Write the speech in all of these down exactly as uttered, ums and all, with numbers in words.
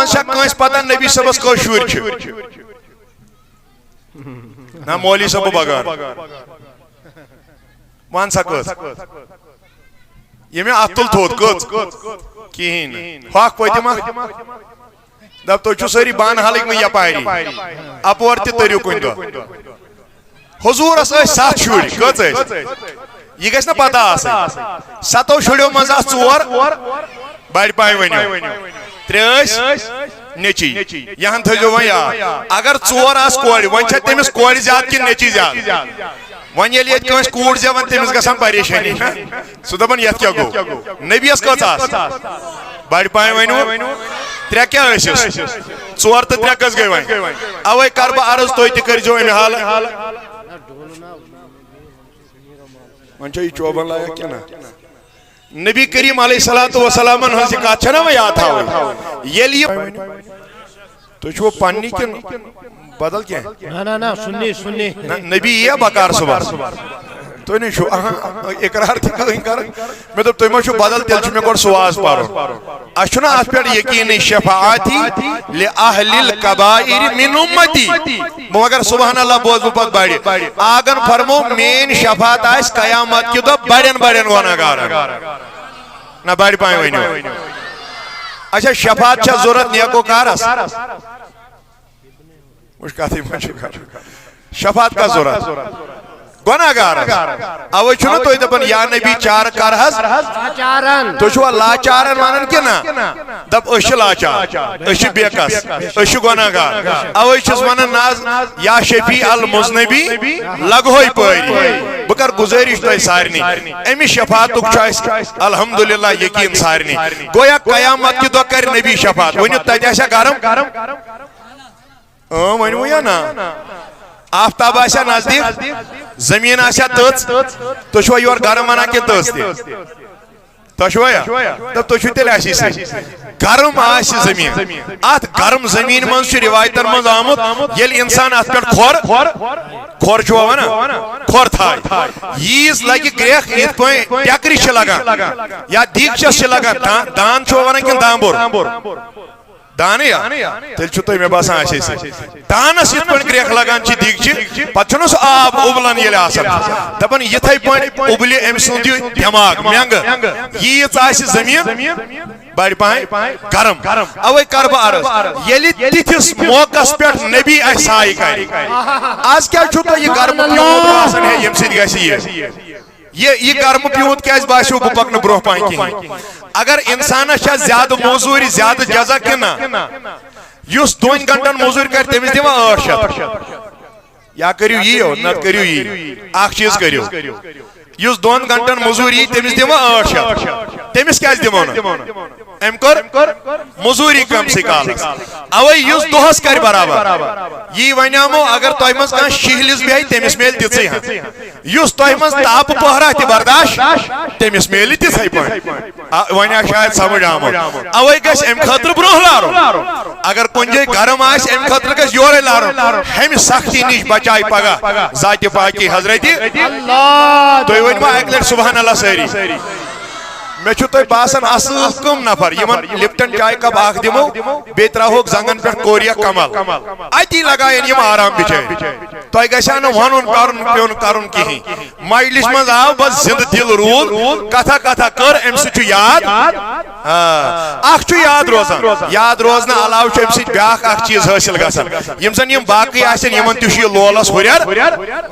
منٛز چھا کٲنٛسہِ پتہ نبی صٲبس کٔژ شُرۍ چھِ؟ نہ، مولوی صٲب بغٲر۔ وَن سا کٔژ؟ ییٚمہِ اَتھ تُل تھوٚد، کٔژ؟ کِہیٖنۍ نہٕ۔ ہۄکھ پٔتِم اَکھ۔ دَپ، تُہۍ چھِو سٲری بانہٕ حالٕکۍ وۄنۍ یَپاری۔ اَپور تہِ تٔرِو کُنہِ دۄہ۔ حضوٗرس ٲسۍ ستھ شُرۍ۔ کٔژ ٲسۍ؟ یہِ گژھِ نہ پتہ آسٕنۍ۔ ستو شُریو منٛز آسہٕ ژور بڑِ پایہِ ؤنِو۔ ترٛےٚ ٲسۍ نیٚچی۔ یہِ ہن تھٲیزیو وۄنۍ یاد۔ اگر ژور آسہٕ کورِ، وۄنۍ چھا تٔمِس کورِ زیادٕ کِنہٕ نیٚچی زیادٕ؟ وۄنۍ ییٚلہِ ییٚتہِ کٲنٛسہِ کوٗر زٮ۪وان، تٔمِس گژھان پریشٲنی۔ سُہ دَپان، "یَتھ کیٛاہ گوٚو؟ نبیَس کٔژ آسہٕ؟" بڑِ پایہِ ؤنِو۔ ترٛےٚ کیٛاہ ٲسِس؟ ژور تہٕ ترٛےٚ کٔژ گٔے وۄنۍ؟ اَوَے کَرٕ بہٕ عرض، تُہۍ تہِ کٔرۍزیو اَمہِ حالہٕ۔ وۄنۍ چھا یہِ چوبن لایق کِنہٕ نہ؟ نبی کریم علیہ الصلوۃ والسلامن ہٕنٛز یہِ کتھ چھےٚ نہ وۄنۍ یاد تھاوٕنۍ؟ ییٚلہِ یہِ، تُہۍ چھُوا پننی کِنہٕ بدل کینٛہہ؟ نہ، نہ، نہ، سُنی، سُنی۔ نہ، نبی یِیا بکار صُبحس؟ تُہۍ نَے چھُو، اہاں، اقرار تہِ کٕہٕنۍ کران۔ مےٚ دوٚپ، تُہۍ ما چھُو بدل، تیٚلہِ چھُ مےٚ گۄڈٕ سُہ واز پرُن۔ اَسہِ چھُنہ اَتھ پٮ۪ٹھ یقیٖنٕے، شفاعتی لِأَهْلِ الْكَبَائِرِ مِنْ أُمَّتِی۔ بہٕ مگر سبحان اللہ بوزٕ بہٕ پتہٕ بڑِ۔ آگن فرمو، میٲنۍ شفاعت آسہِ قیامت کہِ دۄہ بڑٮ۪ن بڑٮ۪ن گۄناہ گارن۔ نہ بڑِ پایہِ ؤنِو۔ اچھا، شفاعت چھا ضروٗرت نیکو کارس؟ وٕچھ کتھٕے منٛز چھُ کران۔ شفاعت کس ضروٗرت؟ گۄناہ گارس۔ اوے چھُنہ تُہۍ دپان، یا نبی چارٕ کر حظ؟ لاچارن۔ تُہۍ چھِوا لاچارن ونان کِنہٕ نہ؟ دپ، أسۍ چھِ لاچار، أسۍ چھِ بے کس، أسۍ چھِ گۄناہ گار۔ اوے چھِس ونان نہ حظ، یا شفیع المذنبی، لگہوے پٲری۔ بہٕ کرٕ گُزٲرِش تۄہہِ سارنٕے، اَمہِ شفاعتُک چھُ اَسہِ الحمدللہ یقیٖن سارنٕے۔ گویا قیامت کہِ دۄہ کرِ نبی شفاعت۔ ؤنِو، تتہِ آسیا گرم؟ اۭں، ؤنِو یا نہ؟ آفتاب آسیا نزدیٖک؟ زٔمیٖن آسیا تٔژ؟ تُہۍ چھِوا یورٕ گرم ونان کِنہٕ تٔژ تہِ؟ تۄہہِ چھُوا یا؟ دَپ، تُہۍ چھِو تیٚلہِ اَسی سۭتۍ۔ گرم آسہِ زٔمیٖن۔ اَتھ گرم زٔمیٖنہِ منٛز چھُ رِوایتن منٛز آمُت، ییٚلہِ اِنسان اَتھ پٮ۪ٹھ کھۄر، کھۄر چھُوا وَنان؟ کھۄر تھایہِ۔ ییٖژ لَگہِ گرٛٮ۪کھ، یِتھ پٲٹھۍ ٹٮ۪کرِ چھِ لَگان یا دیٖگچَس چھِ لَگان۔ دا-، دان چھُوا وَنان کِنہٕ دامبُر؟ دانٕے یا؟ تیٚلہِ چھُو تُہۍ، مےٚ باسان، اَسے سۭتۍ۔ دانس یِتھ پٲٹھۍ گرٛٮ۪کھ لگان چھِ دیٖگچہِ، پتہٕ چھُنہ سُہ آب اُبلان ییٚلہِ آسان۔ دپان یِتھے پٲٹھۍ اُبلہِ أمۍ سُنٛد یہِ دٮ۪ماغ، مٮ۪نٛگہٕ۔ ییٖژ آسہِ زٔمیٖن، بڑِ پایہِ گرم۔ اوے کرٕ بہٕ عرض، ییٚلہِ تِتھِس موقعس پٮ۪ٹھ نبی اَسہِ سایہِ کرِ، از کیٛاہ چھُو تۄہہِ یہِ گرمہٕ پیوٗنت باسان ہے، ییٚمہِ سۭتۍ گژھِ یہِ؟ یہِ، یہِ گرمہٕ پیوٗنت کیٛازِ باسیو، بہٕ پکنہٕ برونٛہہ پہن کِہیٖنۍ۔ اگر انسانس چھا زیادٕ موٚزوٗرۍ، زیادٕ جزا کِنہٕ نہ؟ یُس دۄن گنٹن موٚزوٗرۍ کرِ، تٔمِس دِوان ٲٹھ شیٚتھ۔ یا کٔرِو یی یوت، نتہٕ کٔرِو یی۔ اکھ چیٖز کٔرِو، یُس دۄن گنٹن موٚزوٗرۍ یی، تٔمِس دِوان ٲٹھ شیٚتھ۔ تٔمِس کیٛازِ دِمو نہٕ؟ أمۍ کٔر موٚزوٗری کمسٕے کالس۔ اوے یُس دۄہس کرِ برابر۔ یی ونیامو، اگر تۄہہِ منٛز کانٛہہ شِہلِس بیٚہہِ، تٔمِس میلہِ تِژٕے ہن۔ یُس تۄہہِ منٛز تاپہٕ پہرا تہِ برداش، تٔمِس میلہِ تِتھے پٲٹھۍ۔ آ، وۄنۍ آ شاید سمجھ آمُت۔ اوے گژھِ امہِ خٲطرٕ برونٛہہ لارُن۔ اگر کُنہِ جایہِ گرم آسہِ، امہِ خٲطرٕ گژھِ یورے لارُن۔ ہمہِ سختی نِش بچایہِ پگاہ ذاتِ پاکی حضرتِ۔ اللہ۔ تُہۍ ؤنۍ ما اکہِ لٹہِ سبحان اللہ سٲری؟ مےٚ چھُ تۄہہِ باسان اصٕل کٕم نفر یِمن لپٹن چاے کپ اکھ دِمو، بیٚیہِ ترٛاوہوکھ زنٛگن پٮ۪ٹھ کوریا کمل، اتی لگاین یِم آرام بِچٲرۍ۔ تۄہہِ گژھِ ہا نہٕ ونُن کرُن پیوٚن کرُن کِہیٖنۍ۔ مجلس منٛز آو بس زندٕ دِل روٗد، کتھا کتھا کٔر، امہِ سۭتۍ چھُ یاد۔ آ، اکھ چھُ یاد روزان۔ یاد روزنہٕ علاوٕ چھُ امہِ سۭتۍ بیٛاکھ اکھ چیٖز حٲصِل گژھان۔ یِم زن یِم باقٕے آسن، یِمن تہِ چھُ یہِ لولس ہُرٮ۪ر۔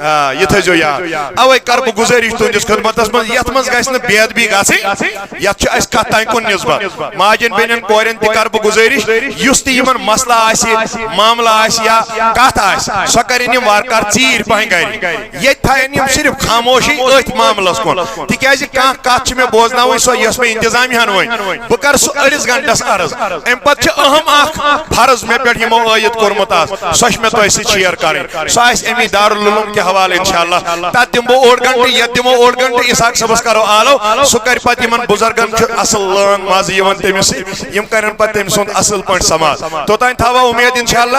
آ، یہِ تھٲیزیو یاد۔ اوے کرٕ بہٕ گُزٲرِش تُہنٛدِس خدمتس منٛز، یتھ منٛز گژھِ نہٕ بے ادبی گژھٕنۍ۔ یتھ چھُ اسہِ کتھ تانۍ کُن نسبت۔ ماجن بیٚنٮ۪ن کورٮ۪ن تہِ کرٕ بہٕ گُزٲرِش، یُس تہِ یِمن مسلہٕ آسہِ، معاملہٕ آسہِ یا کتھ آسہِ، سۄ کرن یِم وارٕ کارٕ ژیٖرۍ پہن گرِ۔ ییٚتہِ تھاین یِم صرف خاموشی أتھۍ معاملس کُن، تِکیازِ کانٛہہ کتھ چھِ مےٚ بوزناوٕنۍ سۄ، یۄس مےٚ انتظامیہ ہن ؤنۍ۔ بہٕ کرٕ سُہ أڑِس گنٹس عرض۔ امہِ پتہٕ چھِ اہم اکھ فرض مےٚ پٮ۪ٹھ یِمو عٲید کوٚرمُت آز، سۄ چھِ مےٚ تۄہہِ سۭتۍ شیئر کرٕنۍ۔ سۄ آسہِ امی دارالعلوم کہِ حوالہٕ انشاءاللہ۔ تتھ دِمہٕ بہٕ اوٚڑ گنٹہٕ، یتھ دِمو اوٚڑ گنٹہٕ، اسحاق صٲبس کرو آلو، سُہ کرِ پتہٕ یِمن بُزرگن چھُ اصل لٲن مزٕ یِوان تٔمِس سۭتۍ، یِم کرن پتہٕ تٔمۍ سُنٛد اصل پٲٹھۍ سماعت۔ توٚتام تھاوا اُمید انشاءاللہ۔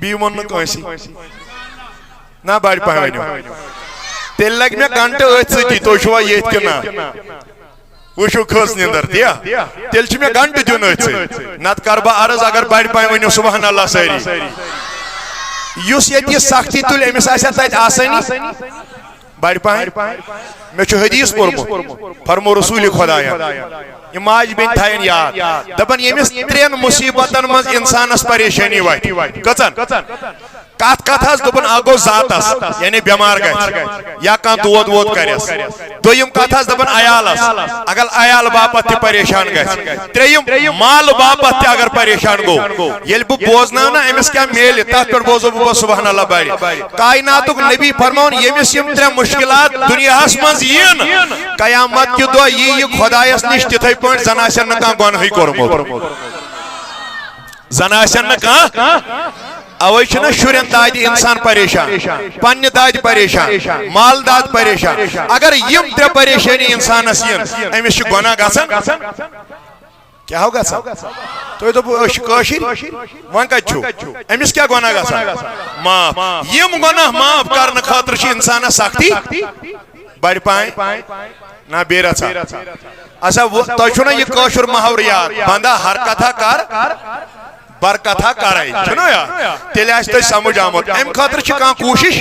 بیٚیہِ ووٚن نہٕ کٲنٛسی۔ نہ، بڑِ پہن ؤنِو۔ تیٚلہِ لگہِ مےٚ گنٹہٕ أتھۍ سۭتی، تُہۍ چھِوا ییٚتھۍ کِنہٕ نہ؟ وٕچھِو کھٔژ نِندٕر، تیا؟ تیٚلہِ چھُ مےٚ گنٹہٕ دیُن أتھۍ سۭتۍ۔ نتہٕ کَرٕ بہٕ عرض، اگر بڑِ پامہِ ؤنِو سبحان اللہ سٲری۔ یُس ییٚتہِ یہِ سختی تُلہِ، أمِس آسہِ ہا تَتہِ آسٲنی۔ بڑِ پامہِ۔ مےٚ چھُ حدیث پوٚرمُت، فرمو رسول خدایا، یہِ ماجہِ بیٚنہِ تھاین یاد۔ دپان، ییٚمِس ترٛٮ۪ن مُصیبتن منٛز انسانس پریشٲنی وتھِ۔ کٔژن؟ کتھ کتھ حظ؟ دوٚپُن، اکھ گوٚو ذاتس، یعنی بٮ۪مار گژھِ یا کانٛہہ دود وود کرٮ۪س۔ دوٚیِم کتھ حظ دپان عیالس، اگر عیال باپتھ تہِ پریشان گژھِ۔ ترٛیٚیِم، مال باپتھ تہِ اگر پریشان گوٚو۔ ییٚلہِ بہٕ بوزناو نا أمِس کیٛاہ میلہِ، تتھ پٮ۪ٹھ بوزو بہٕ پتہٕ سبحان اللہ بڑِ۔ کائناتُک نبی فرماوُن، ییٚمِس یِم ترٛےٚ مُشکلات دُنیاہس منٛز یِن، قیامت کہِ دۄہ یی یہِ خۄدایس نِش تِتھے پٲٹھۍ زن آسن نہٕ کانٛہہ گۄنہٕے کوٚرمُت۔ زن آسن نہٕ کانٛہہ۔ اوے چھُنہ شُرٮ۪ن دادِ انسان پریشان، پننہِ دادِ پریشان، مال داد پریشان۔ اگر یِم ترٛےٚ پریشٲنی انسانس یِن، أمِس چھُ گۄناہ گژھان۔ کیٛاہ ہو گژھان؟ تُہۍ دوٚپوُ، أسۍ چھِ کٲشِرۍ، وۄنۍ کتہِ چھُو؟ أمِس کیٛاہ گۄناہ گژھان؟ معاف۔ یِم گۄناہ معاف کرنہٕ خٲطرٕ چھِ انسانس سختی۔ بڑِ پامہِ۔ نہ، بیٚیہِ رژھا۔ اچھا، وۄنۍ تۄہہِ چھُو نہ یہِ کٲشُر محاورٕ یاد، بندہ ہر کتھا کر، بر کتھا کرے، چھُنہ یاد؟ تیٚلہِ آسہِ تۄہہِ سمجھ آمُت۔ امہِ خٲطرٕ چھِ کانٛہہ کوٗشِش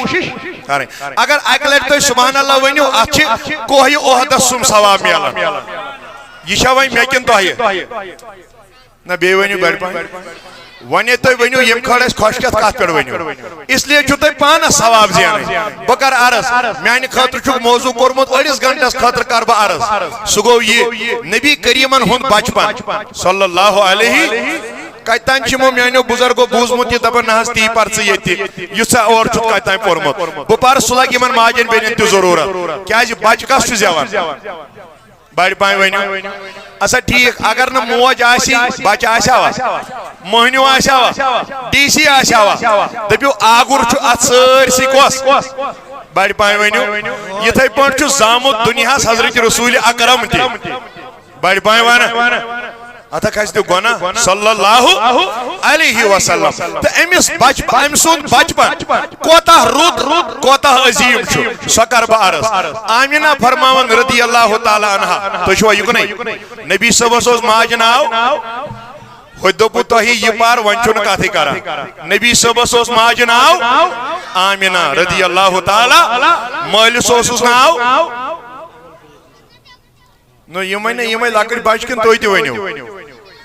کرٕنۍ۔ اگر اکہِ لٹہِ تُہۍ سبحان اللہ ؤنِو، اتھ چھِ کوہہِ احدس سُم ثواب میلان۔ یہِ چھا وۄنۍ مےٚ کِنہٕ تۄہہِ؟ نہ، بیٚیہِ ؤنِو بڑِ پامہِ۔ وۄنۍ ییٚلہِ تُہۍ ؤنِو، ییٚمہِ کھٲڑ اَسہِ خۄش کھٮ۪تھ، کَتھ پٮ۪ٹھ ؤنِو؟ اس لیے چھُو تُہۍ پانَس ثواب زینٕنۍ۔ بہٕ کَرٕ عرض، میٛانہِ خٲطرٕ چھُکھ موضوع کوٚرمُت، أڑِس گھنٹَس خٲطرٕ کَرٕ بہٕ عرض۔ سُہ گوٚو یہِ، نبی کریٖمَن ہُنٛد بچپن، صلی اللہ علیہ۔ کَتہِ تام چھِ یِمو میٛانیو بُزرگو بوٗزمُت یہِ، دَپان، نہ حظ، تی پَر ژٕ ییٚتہِ، یُتھ ژےٚ اور چھُتھ کَتہِ تام پوٚرمُت۔ بہٕ پَرٕ، سُہ لَگہِ یِمَن ماجٮ۪ن بیٚنٮ۪ن تہِ ضروٗرت۔ کیٛازِ بچہٕ کَس چھُ زٮ۪وان؟ بڑِ پامہِ ؤنِو۔ اچھا ٹھیٖک، اگر نہٕ موج آسی، بچہٕ آسہِ ہوا، مٔہنیوٗ آسہِ ہوا، ڈی سی آسہِ ہوا، دٔپِو آگُر چھُ اتھ سٲرسٕے کۄس؟ بڑِ پامہِ ؤنِو۔ یِتھے پٲٹھۍ چھُ زامُت دُنیاہس حضرت رسول اکرم تہِ۔ بڑِ پامہِ ونہٕ۔ اتھ کھسہِ تہِ گۄناہ، صلی اللہ علیہ وسلم۔ تہٕ أمِس بچ-، أمۍ سُنٛد بچپن کوتاہ رُت، کوتاہ عظیٖم چھُ، سۄ کر بہٕ عرض۔ آمینہ فرماوان رضی اللہ تعالیٰ عنہا، تُہۍ چھِوا یُکنُے؟ نبی صٲبس اوس ماجہِ ناو، ہُتہِ دوٚپوُ تۄہہِ یہِ پَر، وۄنۍ چھُنہٕ کَتھٕے کران۔ نبی صٲبس اوس ماجہِ ناو آمینہ رضی اللہ تعالیٰ، مٲلِس اوسُس ناو۔ نہ، یِمے نہ، یِمے لۄکٕٹۍ بچہٕ کِنہٕ تُہۍ تہِ ؤنِو؟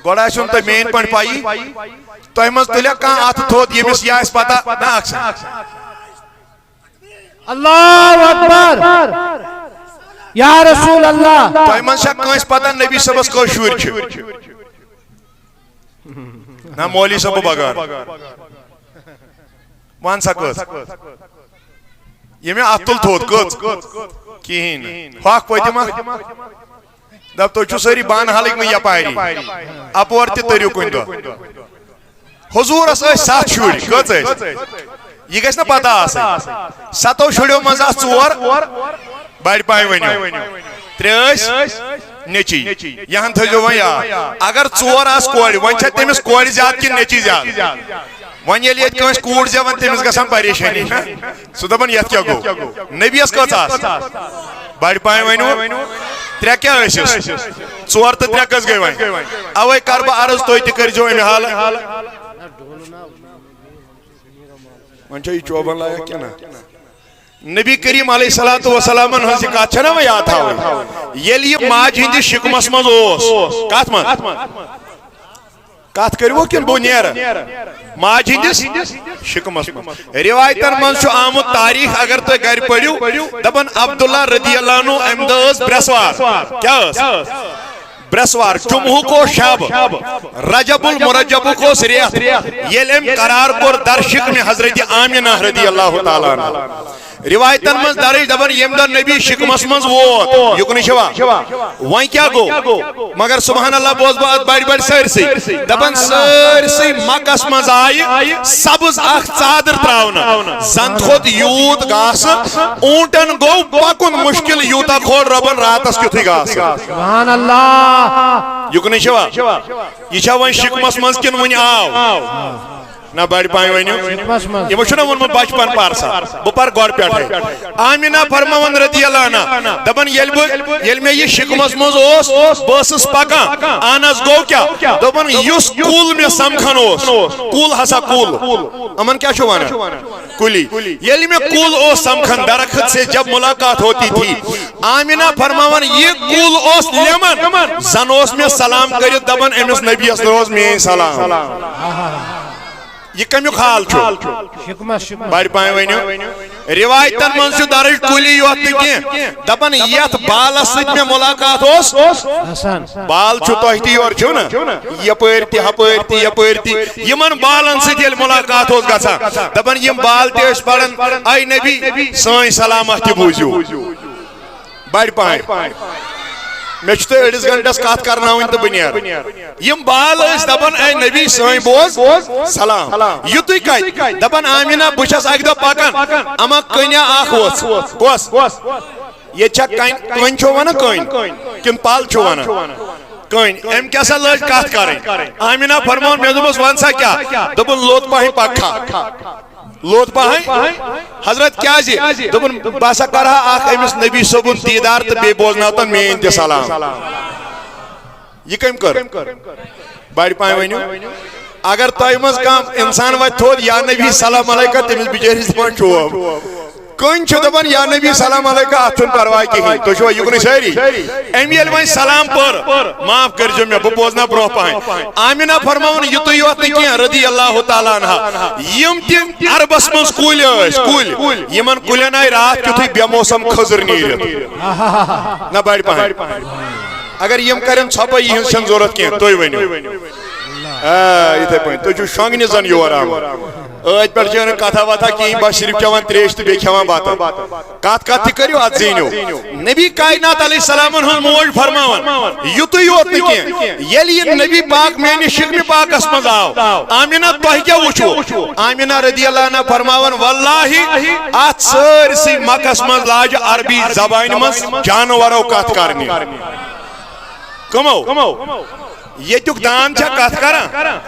گۄڈٕ آسِوٕ نہٕ تۄہہِ میٛٲنۍ پٲٹھۍ پَیی۔ تۄہہِ منٛز تُلیا کانٛہہ اَتھٕ تھوٚد، ییٚمِس یہِ آسہِ پَتہ؟ نہ، اکھ سا۔ اللہ اکبر۔ یا رسول اللہ۔ تۄہہِ منٛز چھا کٲنٛسہِ پَتہ نبی صٲبَس کٔژ شُرۍ چھِ؟ نہ، مولوی صٲبہٕ بغٲر۔ وَن سا کٔژ؟ ییٚمہِ اَتھ تُل تھوٚد کٔژ؟ کِہیٖنۍ نہٕ۔ ہۄکھ پٔتِم اَکھ۔ دَپ، تُہۍ چھِو سٲری بانہٕ حالٕکۍ وۄنۍ یَپاری۔ اَپور تہِ تٔرِو کُنہِ دۄہ۔ حضوٗرس ٲسۍ ستھ شُرۍ۔ کٔژ ٲسۍ؟ یہِ گژھِ نہ پتہ آسٕنۍ۔ ستو شُرٮ۪و منٛز آسہٕ ژور بڑِ پامہِ ؤنِو۔ ترٛےٚ ٲسۍ نیٚچی۔ یہِ ہن تھٲیزیو وۄنۍ یاد۔ اگر ژور آسہٕ کورِ، وۄنۍ چھا تٔمِس کورِ زیادٕ کِنہٕ نیٚچی زیادٕ؟ وۄنۍ ییٚلہِ ییٚتہِ کٲنٛسہِ کوٗر زٮ۪وان، تٔمِس گژھان پریشٲنی۔ سُہ دَپان، "یَتھ کیٛاہ گوٚو؟ نبیَس کٔژ آسہٕ؟" بڑِ پامہِ ؤنِو، ترٛےٚ کیٛاہ ٲسِس؟ ژور تہٕ ترٛےٚ کٔژ گٔے وۄنۍ؟ اَوَے کَرٕ بہٕ عرض، تُہۍ تہِ کٔرۍزیو اَمہِ حالہٕ۔ وۄنۍ چھا یہِ چوبَن لایق کِنہٕ نہ؟ نبی کریم علیہ الصلوۃ والسلامن ہٕنٛز یہِ کتھ چھےٚ نہ وۄنۍ یاد تھاوٕنۍ؟ ییٚلہِ یہِ ماجہِ ہٕنٛدِس شِکمس منٛز اوس، کتھ منٛز؟ کتھ کٔرِو کِنہٕ بہٕ نیرٕ؟ ماجہِ ہٕنٛدِس شِکمس منٛز۔ رِوایتن منٛز چھُ آمُت تاریخ، اگر تُہۍ گرِ پٔرِو، دپان عبداللہ رضی اللہ عنہ، امہِ دۄہ ٲس برٛٮ۪سوار۔ کیٛاہ ٲس؟ برٛٮ۪سوار، جمعہُک اوس شب، رجب المرجبُک اوس رٮ۪تھ، ییٚلہِ أمۍ قرار کوٚر در شِکمہِ حضرت آمینہ رضی اللہ تعالیٰ عنہ۔ رِوایتن منٛز درٕج دپان، ییٚمہِ دۄہ نبی شِکمس منٛز ووت، یُکنُے چھوا؟ وۄنۍ کیٛاہ گوٚو؟ مگر سبحان اللہ، بوز بہٕ اتھ بڑِ بڑِ سٲرسٕے۔ دپان سٲرسٕے مکس منٛز آیہِ سبز اکھ ژادر تراونہٕ۔ زن کھوٚت یوٗت گاسہٕ، اوٗنٹن گوٚو پکُن مُشکل، یوٗتاہ کھول رۄبن راتس کیُتھُے گاسہٕ۔ سبحان اللہ۔ یُکنُے چھوا؟ یہِ چھا وۄنۍ شِکمس منٛز کِنہٕ وُنہِ آو؟ نہ بڑِ پایہِ ؤنِو۔ شِکمس منٛز۔ یِمو چھُنہ ووٚنمُت بچپن پرسا، بہٕ پرٕ گۄڈٕ پٮ۪ٹھے۔ آمینہ فرماوان رضی اللہ عنہا، دپان ییٚلہِ بہٕ، ییٚلہِ مےٚ یہِ شِکمس منٛز اوس، بہٕ ٲسٕس پکان۔ اہن حظ، گوٚو کیٛاہ؟ دوٚپُن یُس کُل مےٚ سمکھان اوس، کُل ہسا کُل، یِمن کیٛاہ چھُ ونان؟ کُلی۔ ییٚلہِ مےٚ کُل اوس سمکھان، درخت سے جب ملاقات ہوتی تھی، آمینہ فرماوان یہِ کُل اوس لیمن، زن اوس مےٚ سلام کٔرِتھ دپان أمِس نبیس روز میٲنۍ سلام۔ یہِ کمیُک حال چھُ؟ شِکمس شِکمس۔ بڑِ پایہِ ؤنِو۔ روایتن منٛز چھُ درج کُلی یوت نہٕ کینٛہہ، دپان یتھ بالس سۭتۍ مےٚ ملاقات اوس، حسن۔ بال چھُ تۄہہِ تہِ یورٕ چھِو نہ، یپٲرۍ تہِ ہپٲرۍ تہِ یپٲرۍ تہِ، یِمن بالن سۭتۍ ییٚلہِ ملاقات اوس گژھان، دپان یِم بال تہِ ٲسۍ پران، اے نبی سٲنۍ سلامت تہِ بوٗزِو۔ بڑِ پایہِ۔ مےٚ چھُ تۄہہِ أڑِس گنٹس کتھ کرناوٕنۍ تہٕ بہٕ نیرٕ۔ یِم بال ٲسۍ دپان، اے نبی سٲنۍ بوز سلام۔ یُتُے کتہِ؟ دپان آمینہ بہٕ چھس اکہِ دۄہ پکان، اما کٔنیا اکھ وٕژھ۔ کۄس؟ ییٚتہِ چھا کٔنۍ، کٔنۍ چھو ونان کٔنۍ؟ کِنہٕ پل چھو ونان؟ کٔنۍ۔ أمۍ کیٛاہ سا لٲج کتھ کرٕنۍ؟ آمینہ فرماوُن، مےٚ دوٚپمس ون سا کیٛاہ؟ دوٚپُن لوٚت پہن پکھا۔ لوٚت پہن؟ حضرت کیٛازِ؟ دوٚپُن بہٕ ہسا کرٕ ہا اکھ أمِس نبی صٲبُن دیٖدار تہٕ بیٚیہِ بوزناوتن میٲنۍ تہِ سلام۔ یہِ کٔمۍ کٔر؟ بڑِ پایہِ ؤنِو۔ اگر تۄہہِ منٛز کانٛہہ انسان وتہِ تھوٚد یا نبی سلام علیکہ، تٔمِس بِچٲرِس دِوان چوب۔ کٔنۍ چھِ دپان یا نبی سلام علیکہ، اتھ چھُنہٕ پرواے کِہیٖنۍ، تُہۍ چھِوا یُکنُے سٲری؟ أمۍ ییٚلہِ وۄنۍ سلام پٔر، معاف کٔرۍزیو مےٚ، بہٕ بوزناو برونٛہہ پہن۔ آمینہ فرماوُن یُتُے یوت نہٕ کینٛہہ رضی اللہ تعالیٰ عنہا، یِم تہِ عربس منٛز کُلۍ ٲسۍ، کُلۍ، یِمن کُلٮ۪ن آیہِ راتھ کیُتھُے بے موسم کھٔزٕر نیٖرِتھ۔ نہ بڑِ پہن۔ اگر یِم کرن ژھۄپے، یِہنٛز چھنہٕ ضروٗرت کینٛہہ، تُہۍ ؤنِو۔ آ، یِتھے پٲٹھۍ۔ تُہۍ چھِو شۄنٛگنہِ زن یور آمٕتۍ۔ ٲدۍ پٮ۪ٹھ چھِ نہٕ کتھا وتھا کِہیٖنۍ، بس صرف چٮ۪وان تریش تہٕ بیٚیہِ کھٮ۪وان بتہٕ۔ کتھ کتھ تہِ کٔرِو، اتھ زیٖنِو۔ نبی کائنات علیہ السلامن ہٕنٛز موج فرماوان، یُتُے یوت نہٕ کینٛہہ، ییٚلہِ یہِ نبی پاک میانہِ شکمہِ پاکس منٛز آو، آمینہ تۄہہِ کیٛاہ وٕچھوٕ؟ آمینہ رضی اللہ عنہا فرماوان، واللہ اتھ سٲرسٕے مکس منٛز لاجہِ عربی زبانہِ منٛز جانورو کتھ کرنہِ۔ کمو؟ ییٚتیُک دان چھا کتھ کران؟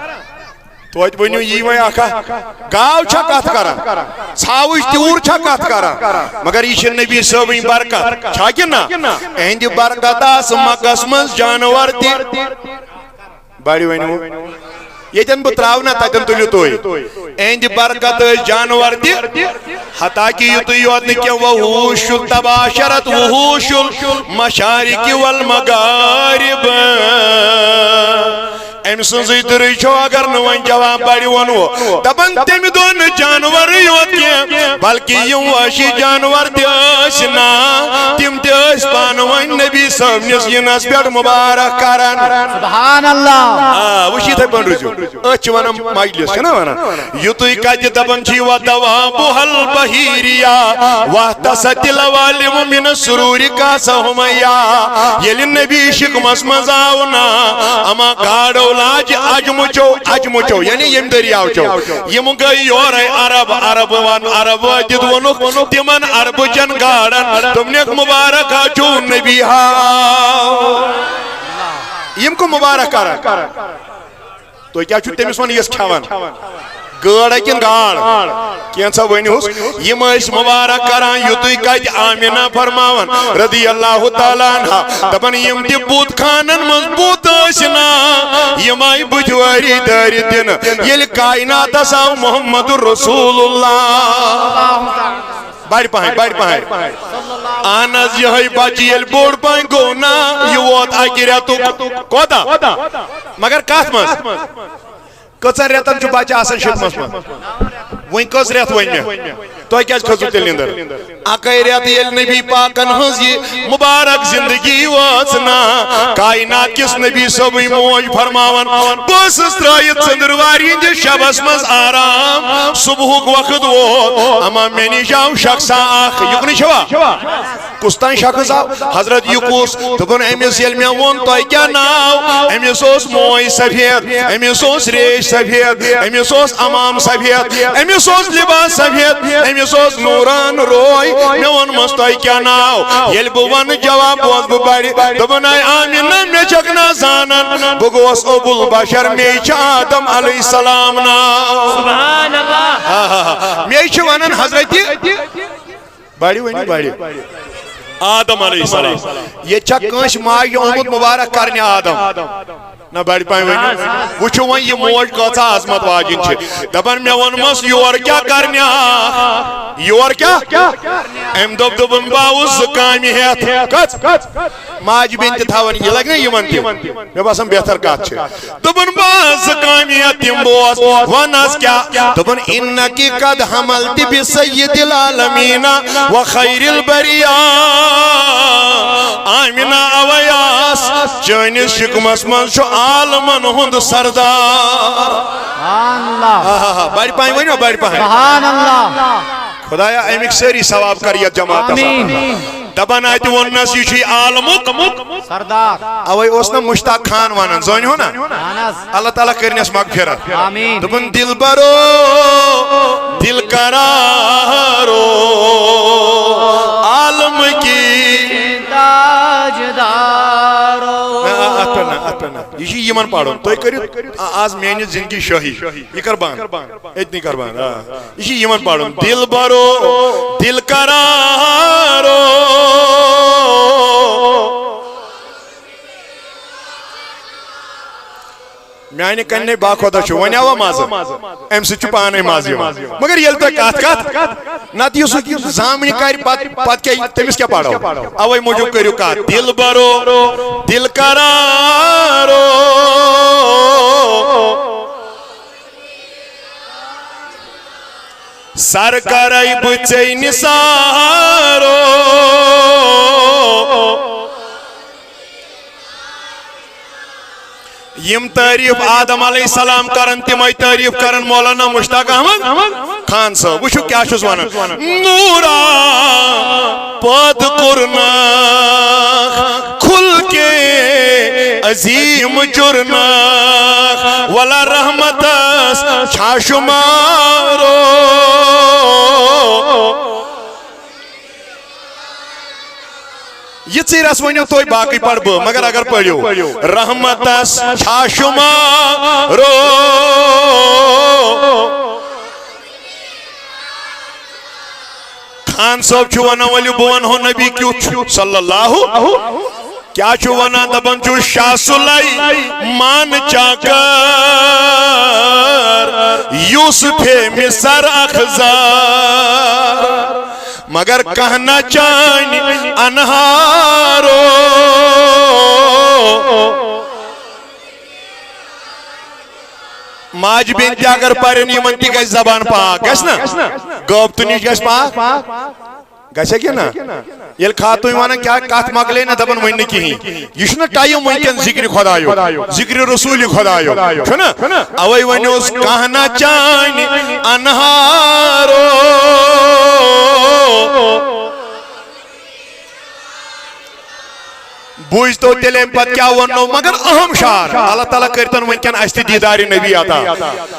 توتہِ ؤنِو یی وۄنۍ اکھ اکھ۔ گاو چھا کتھ کران؟ ژھاوٕج تیوٗر چھا کتھ کران؟ مگر یہِ چھِ نبی صٲبٕنۍ برکت۔ چھا کِنہٕ نہ؟ اہندِ برکت آسہٕ مکس منٛز جانور تہِ۔ بڑِ ؤنِو۔ ییٚتٮ۪ن بہٕ تراوٕ نہ، تتٮ۪ن تُلِو تُہۍ۔ اہندِ برکت ٲسۍ جانور تہِ۔ حتیٰ کہ یُتُے یوت نہٕ کینٛہہ، وحوش تباشرت وحوش المشارق والمغارب۔ أمۍ سٕنٛزٕے دٕرٕے چھو، اگر نہٕ وۄنۍ جواب بڑِ ووٚنوٕ۔ دپان تمہِ دۄہ نہٕ جانورٕے یوت کینٛہہ، بلکہ یِم وحشی جانور تہِ ٲسۍ نا، تِم تہِ ٲسۍ پانہٕ ؤنۍ نبی صٲبنِس یِنس پٮ۪ٹھ مبارک کران۔ سبحان اللہ۔ آ، وٕچھ یِتھے پٲٹھۍ روٗزِو۔ أتھۍ چھِ ونان مجلس، چھِنہ ونان؟ یُتُے کتہِ دپان چھِ، "و دوابها البحیریہ، واحتست العوالم من السرور کاسہما یا۔" ییٚلہِ نبی شکمس منٛز آو نا، اما گاڈو لاجہِ اجمچو، اجمچو، یعنی ییٚمہِ دٔریاو چو۔ یِم گٔے یورے عرب، عرب ون، عرب وٲتِتھ ووٚنُکھ تِمن عربہٕ چٮ۪ن گاڈن، دوٚپنکھ، "مبارک ہا چھُو نبی ہا۔" یِم کُم مبارک کران؟ تُہۍ کیٛاہ چھِو تٔمِس وَنان یِژھ کھٮ۪وان؟ گٲڈ ہا کِنہٕ گاڈ؟ کینٛژھا ؤنِوس۔ یِم ٲسۍ مُبارک کران، یُتُے کَتہِ آمِنہ فرماوان رضی اللہ تعالیٰ عنہا، دَپان، یِم تہِ بُت خانَن منٛز بُت ٲسۍ نا، یِم آیہِ بُتھِ وٲری دٲرِتھ دِنہٕ۔ ییٚلہِ کائناتَس آو محمد رسول اللہ۔ بڑِ پہن، بڑِ پہن۔ اہن حظ، یِہوٚے بچہِ ییٚلہِ بوٚڑ پہن گوٚو نا، یہِ ووت اَکہِ رٮ۪تُک۔ کوتاہ؟ مگر کَتھ منٛز؟ کٔژَن رٮ۪تَن چھُ بچہِ آسان شِکمَس منٛز؟ وۄنۍ کٔژ رٮ۪تھ ؤنۍ مےٚ؟ تۄہہِ کیٛازِ کھٔژوٕ تیٚلہِ نِندٕر؟ اَکٲے رٮ۪تھ ییٚلہِ نبی پاکَن ہٕنٛز یہِ مُبارک زِندگی وٲژ نا، کائنات کِس نبی صٲبٕنۍ موج فرماوان، بہٕ ٲسٕس ترٛٲیِتھ ژٔنٛدٕروارِ ہِنٛدِس شبَس منٛز آرام، صُبحُک وقت ووت، اما مےٚ نِش آو شخصا اَکھ، یُکنُے چھوا؟ کُس تام شخص آو، حضرت یہِ کُس؟ دوٚپُن، أمِس ییٚلہِ مےٚ ووٚن، تۄہہِ کیٛاہ ناو؟ أمِس اوس موے سفید، أمِس اوس ریش سفید، أمِس اوس عمام سفید، أمِس اوس لباس سفید، أمِس اوس نوران روے، مےٚ ووٚنمَس، "تۄہہِ کیٛاہ ناو؟" ییٚلہِ بہٕ وَنہٕ جواب، بوز بہٕ بَڑِ۔ دوٚپُن، "اے آمِنہ، مےٚ چھَکھ نہ زانان، بہٕ گوس ابو البشر، مے چھِ آدم علیہ السلام ناو۔" سبحان اللہ۔ آہا، مے چھِ وَنان حضرت بڑِ ؤنِو، بڑِ۔ آدم علیہ السلام۔ ییٚتہِ چھا کٲنٛسہِ ماجہِ آمُت مُبارک کرنہِ آدم؟ نہ، بڑِ پایہِ ؤنِو۔ وٕچھِو وۄنۍ یہِ موج کۭژاہ عظمت واجِنۍ چھِ۔ دپان، مےٚ ووٚنمس، "یور کیٛاہ کرنہِ آکھ؟ یور کیٛاہ؟" أمۍ دوٚپ، دوٚپُن، "بہٕ آوُس زٕ کامہِ ہٮ۪تھ۔" کتھ؟ ماجہِ بیٚنہِ تہِ تھاوان، یہِ لگہِ نا یِمن تہِ؟ مےٚ باسان بہتر کتھ چھِ۔ دوٚپُن، "بہٕ آس زٕ کامہِ ہٮ۪تھ، تِم بوز، وَن حظ کیٛاہ؟" دوٚپُن، "اِنَّکِ قَدْ حَمَلْتِ بِسَیِّدِ الْعَالَمِینَ وَخَیْرِ الْبَرِیَا۔" آمِنہ، اَوَے آس، چٲنِس شِکمَس منٛز چھُ عالمَن ہُنٛد سردار۔ سبحان اللہ۔ آہا، بڑِ پایہِ ؤنِو، بڑِ پایہِ۔ سبحان اللہ۔ خدایا، اَمِکۍ سٲری ثواب کر یَتھ جماعتَس۔ آمین۔ دپان اَتہِ ووٚننَس، یہِ چھُے عالمُک سردار۔ اوے اوس نہ مشتاق خان ونان، زٲنۍ ہو نا؟ اہن حظ۔ اللہ تعالیٰ کٔرنَس مغفرت۔ آمین۔ دوٚپُن، "دلبرو، دل قرارو، عالم کی۔" تاجدارو۔ نہ، اتھ پٮ۪ٹھ نہ، اتھ پٮ۪ٹھ نہ۔ یہِ چھُ یِمن پرُن۔ تُہۍ کٔرِو آ-، آز میٲنِس زندگی شٲہی۔ یہِ کر بند۔ أتنی کر بند، آ۔ یہِ چھُ یِمن پرُن۔ دلبرو، دل قرارو۔ میانہِ کنہِ باخۄدا چھُ، وۄنۍ آوا مزٕ؟ امہِ سۭتۍ چھُ پانے مزٕ یِوان۔ مگر ییٚلہِ تۄہہِ کتھ، کتھ، نتہٕ یُس زامنہِ کرِ، پتہٕ، پتہٕ کیٛاہ، تٔمِس کیٛاہ پرو؟ اوے موٗجوٗب کٔرِو کتھ۔ دلبرو، دل قرارو۔ سر کرے بہٕ ژے نثارو۔ یِم تعریف آدم علیہ السلام کرن، تِمے تعریف کرن مولانا مشتاق احمد خان صٲب۔ وٕچھِو کیٛاہ چھُس ونان۔ نورا پٲدٕ کوٚرنکھ کھل کے عظیم جرنکھ، ولا رحمتس چھا شمارو۔ یِژٕے رس ؤنِو تُہۍ، باقٕے پرٕ بہٕ، مگر اگر پٔرِو۔ رحمتس چھا شمارو۔ خان صٲب چھُ ونان، ؤلِو بہٕ ونہو نبی کیُتھ چھُ، صلی اللہ۔ کیٛاہ چھُ ونان؟ دپان چھُ، شاہ سلیمان چاکر، یوسف مصر اخضر، مگر کانٛہہ نہ چانہِ انہارو۔ ماجہِ بیٚنہِ تہِ اگر پرن، یِمن تہِ گژھِ زبان پاک، گژھِ نا؟ غٲبتہٕ نِش گژھِ پاک۔ گژھِ کہِ نہ؟ ییٚلہِ خاتوٗن ونان، کیٛاہ کتھ مۄکلے نہ، دپان وۄنۍ نہٕ کِہیٖنۍ۔ یہِ چھُنہ ٹایم وٕنکٮ۪ن ذکرِ خۄدایُک، ذکرِ رسوٗلِ خۄدایُک، چھُنہ؟ اوے ؤنِوس، کانٛہہ نہ چانہِ انہارو۔ بوٗزتو تیٚلہِ اَمہِ پتہٕ کیٛاہ ووٚننو، مگر اہم شعر۔ اللہ تعالیٰ کٔرۍتن وٕنکٮ۪ن اَسہِ تہِ دیٖدارِ نبی عطا۔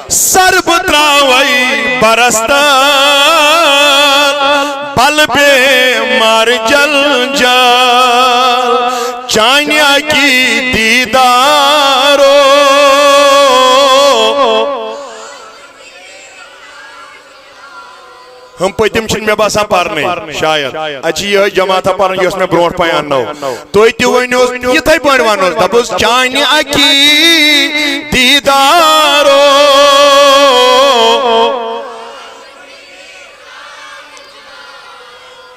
سر بہٕ ترٛاوَے برستان، بل بے مار جل جل، چانہِ اَکی دیٖدارو۔ ہم پٔتِم چھِنہٕ مےٚ باسان پرنٕے، شاید۔ اَتہِ چھِ یِہوٚے جماعتھا پران، یۄس مےٚ برونٛٹھ پَے اَننٲو۔ تُہۍ تہِ ؤنِو، یِتھَے پٲٹھۍ وَنوس، دَپوس، "چانہِ اَکی دیٖدارو۔"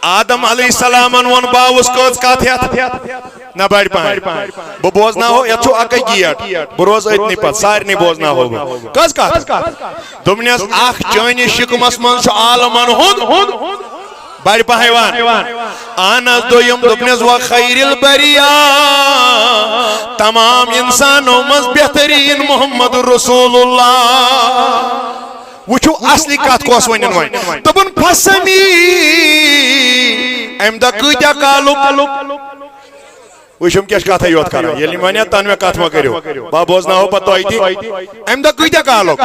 آدم علیہ السلامن ووٚن، "بہٕ آوُس کٔژ کتھ ہٮ۪تھ؟" نہ بڑِ پہن۔ بہٕ بوزناوہو، یتھ چھُ اکے گیٹ۔ بہٕ روزٕ أتنی پتہٕ، سارنٕے بوزناوہو بہٕ۔ کٔژ کتھ؟ دوٚپنس، اکھ چٲنِس شِکمس منٛز چھُ عالمن ہُنٛد۔ بڑِ پہن وَن۔ اہن حظ، دوٚیِم دوٚپنس، "و خیر البریہ"، تمام انسانو منٛز بہتریٖن محمد رسول اللہ۔ وٕچھِو اصلی کتھ کۄس ؤنِن وۄنۍ۔ دوٚپُن، "فسمی"، امہِ دۄہ کۭتیاہ کالُک؟ وٕچھِم کیٛاہ چھِ کَتھٕے یوت کَران۔ ییٚلہِ یہِ وَنہِ تَنہٕ مےٚ کَتھ مہ کٔرِو، بہٕ بوزناوہو پَتہٕ تۄہہِ تہِ۔ اَمہِ دۄہ کۭتیٛاہ کالُک؟